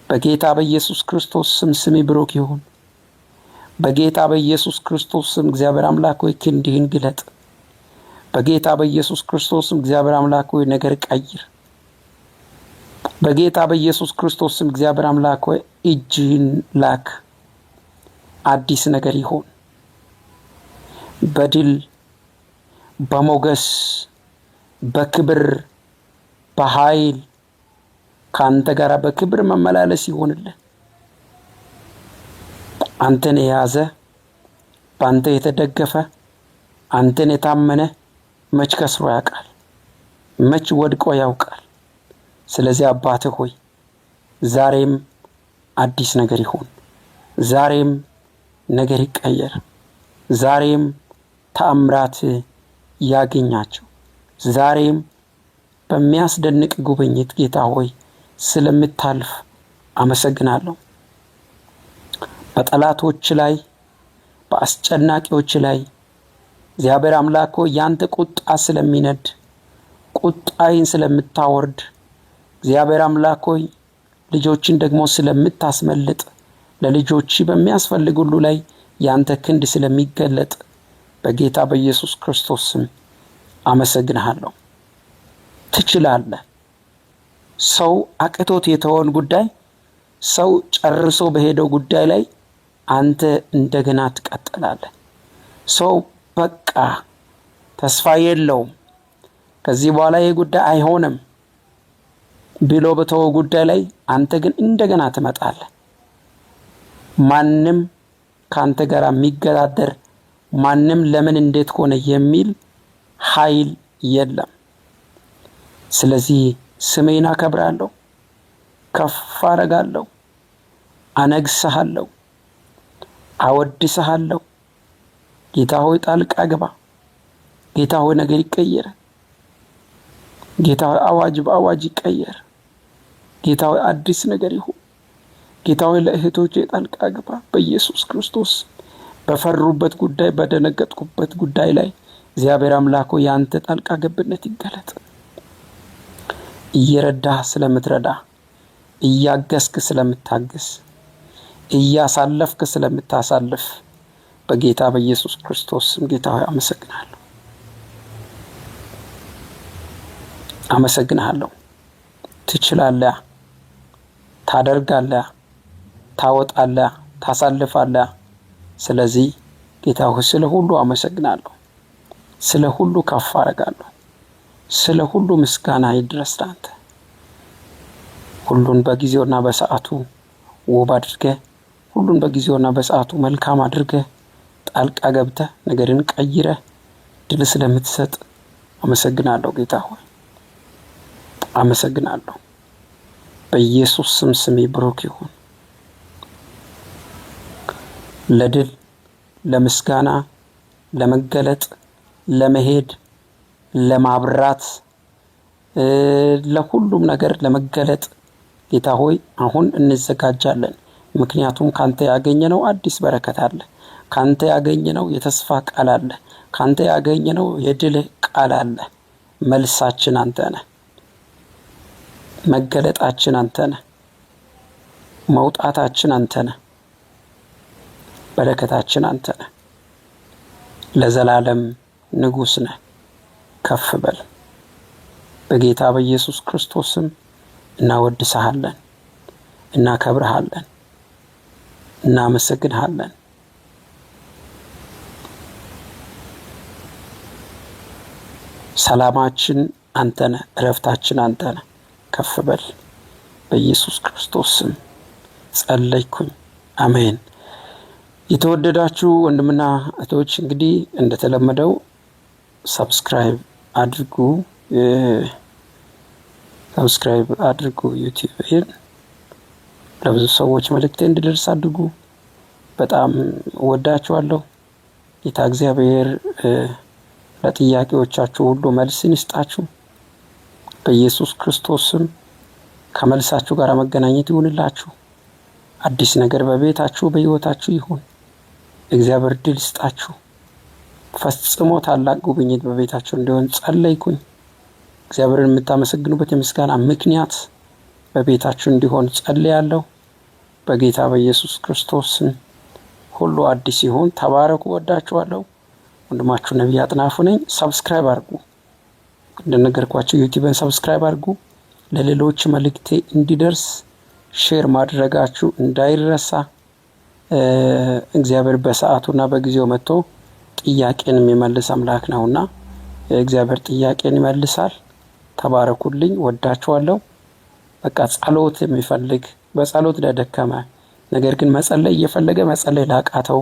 በጌታ በኢየሱስ ክርስቶስ ስም ስም ብሩክ ይሁን። በጌታ በኢየሱስ ክርስቶስ ስም እግዚአብሔር አምላክ ሆይ ክንድህን ግለጥ። በጌታ በኢየሱስ ክርስቶስ ስም እግዚአብሔር አምላክ ሆይ ነገር ቀይር። በጌታ በኢየሱስ ክርስቶስ ስም እግዚአብሔር አምላክ ሆይ እጅህን ላክ። አዲስ ነገር ይሆን። በድል፣ በሞገስ፣ በክብር፣ በኃይል ከአንተ ጋር በክብር መመላለስ ይሆንልን። አንተን የያዘ፣ በአንተ የተደገፈ፣ አንተን የታመነ መች ከስሮ ያውቃል? መች ወድቆ ያውቃል? ስለዚህ አባትህ ሆይ ዛሬም አዲስ ነገር ይሁን። ዛሬም ነገር ይቀየር። ዛሬም ተአምራት ያገኛቸው። ዛሬም በሚያስደንቅ ጉብኝት ጌታ ሆይ ስለምታልፍ አመሰግናለሁ። በጠላቶች ላይ፣ በአስጨናቂዎች ላይ እግዚአብሔር አምላክ ሆይ ያንተ ቁጣ ስለሚነድ፣ ቁጣይን ስለምታወርድ፣ እግዚአብሔር አምላክ ሆይ ልጆችን ደግሞ ስለምታስመልጥ፣ ለልጆች በሚያስፈልግ ሁሉ ላይ ያንተ ክንድ ስለሚገለጥ፣ በጌታ በኢየሱስ ክርስቶስ ስም አመሰግንሃለሁ። ትችላለህ። ሰው አቅቶት የተወን ጉዳይ፣ ሰው ጨርሶ በሄደው ጉዳይ ላይ አንተ እንደገና ትቀጥላለህ። ሰው በቃ ተስፋ የለውም፣ ከዚህ በኋላ ይህ ጉዳይ አይሆንም ብሎ በተወው ጉዳይ ላይ አንተ ግን እንደገና ትመጣለህ። ማንም ከአንተ ጋር የሚገዳደር፣ ማንም ለምን እንዴት ሆነ የሚል ኃይል የለም። ስለዚህ ስሜን አከብራለሁ፣ ከፍ አረጋለሁ፣ አነግስሃለሁ፣ አወድስሃለሁ። ጌታ ሆይ ጣልቃ ግባ። ጌታ ሆይ ነገር ይቀየር። ጌታ ሆይ አዋጅ በአዋጅ ይቀየር። ጌታ ሆይ አዲስ ነገር ይሁን። ጌታ ሆይ ለእህቶቼ ጣልቃ ግባ። በኢየሱስ ክርስቶስ በፈሩበት ጉዳይ፣ በደነገጥኩበት ጉዳይ ላይ እግዚአብሔር አምላክ ሆይ ያንተ ጣልቃ ገብነት ይገለጥ። እየረዳህ ስለምትረዳ፣ እያገዝክ ስለምታግዝ፣ እያሳለፍክ ስለምታሳልፍ በጌታ በኢየሱስ ክርስቶስ ስም ጌታ ሆይ አመሰግናለሁ። አመሰግንሃለሁ። ትችላለህ፣ ታደርጋለህ፣ ታወጣለህ፣ ታሳልፋለህ። ስለዚህ ጌታ ሆይ ስለ ሁሉ አመሰግናለሁ። ስለ ሁሉ ከፍ አደርጋለሁ። ስለ ሁሉ ምስጋና ይድረስ ለአንተ። ሁሉን በጊዜውና በሰዓቱ ውብ አድርገህ፣ ሁሉን በጊዜውና በሰዓቱ መልካም አድርገህ፣ ጣልቃ ገብተህ ነገርን ቀይረህ ድል ስለምትሰጥ አመሰግናለሁ። ጌታ ሆይ አመሰግናለሁ። በኢየሱስ ስም ስሜ ብሩክ ይሁን። ለድል፣ ለምስጋና፣ ለመገለጥ፣ ለመሄድ፣ ለማብራት፣ ለሁሉም ነገር ለመገለጥ ጌታ ሆይ አሁን እንዘጋጃለን። ምክንያቱም ካንተ ያገኘነው አዲስ በረከት አለ። ካንተ ያገኘነው የተስፋ ቃል አለ። ካንተ ያገኘነው የድል ቃል አለ። መልሳችን አንተ ነህ። መገለጣችን አንተ ነህ። መውጣታችን አንተ ነህ። በረከታችን አንተ ነህ። ለዘላለም ንጉሥ ነህ። ከፍ በል። በጌታ በኢየሱስ ክርስቶስም እናወድስሃለን፣ እናከብርሃለን፣ እናመሰግንሃለን። ሰላማችን አንተ ነህ፣ እረፍታችን አንተ ነህ። ከፍ በል። በኢየሱስ ክርስቶስ ስም ጸለይኩኝ። አሜን። የተወደዳችሁ ወንድምና እህቶች እንግዲህ እንደተለመደው subscribe አድርጉ፣ subscribe አድርጉ። ዩቲዩብን ለብዙ ሰዎች መልእክቴ እንዲደርስ አድርጉ። በጣም ወዳችኋለሁ። ጌታ እግዚአብሔር ለጥያቄዎቻችሁ ሁሉ መልስን ይስጣችሁ። በኢየሱስ ክርስቶስ ስም ከመልሳችሁ ጋር መገናኘት ይሁንላችሁ። አዲስ ነገር በቤታችሁ በሕይወታችሁ ይሁን። እግዚአብሔር ድል ይስጣችሁ። ፈጽሞ ታላቅ ጉብኝት በቤታችሁ እንዲሆን ጸለይኩኝ። እግዚአብሔርን የምታመሰግኑበት የምስጋና ምክንያት በቤታችሁ እንዲሆን ጸልያለሁ። በጌታ በኢየሱስ ክርስቶስ ስም ሁሉ አዲስ ይሁን። ተባረኩ። ወዳችኋለሁ። ወንድማችሁ ነቢይ አጥናፉ ነኝ። Subscribe አድርጉ። እንደነገርኳችሁ ዩቲዩብን subscribe አድርጉ። ለሌሎች መልእክቴ እንዲደርስ share ማድረጋችሁ እንዳይረሳ። እግዚአብሔር በሰዓቱና በጊዜው መጥቶ ጥያቄን የሚመልስ አምላክ ነውና እግዚአብሔር ጥያቄን ይመልሳል። ተባረኩልኝ። ወዳችኋለሁ። በቃ ጸሎት የሚፈልግ፣ በጸሎት ለደከመ፣ ነገር ግን መጸለይ እየፈለገ መጸለይ ላቃተው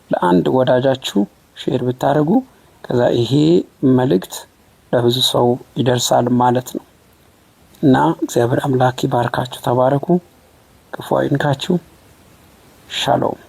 ለአንድ ወዳጃችሁ share ብታደርጉ ከዛ ይሄ መልእክት ለብዙ ሰው ይደርሳል ማለት ነው። እና እግዚአብሔር አምላክ ይባርካችሁ። ተባረኩ። ክፉ አይንካችሁ። ሻሎም።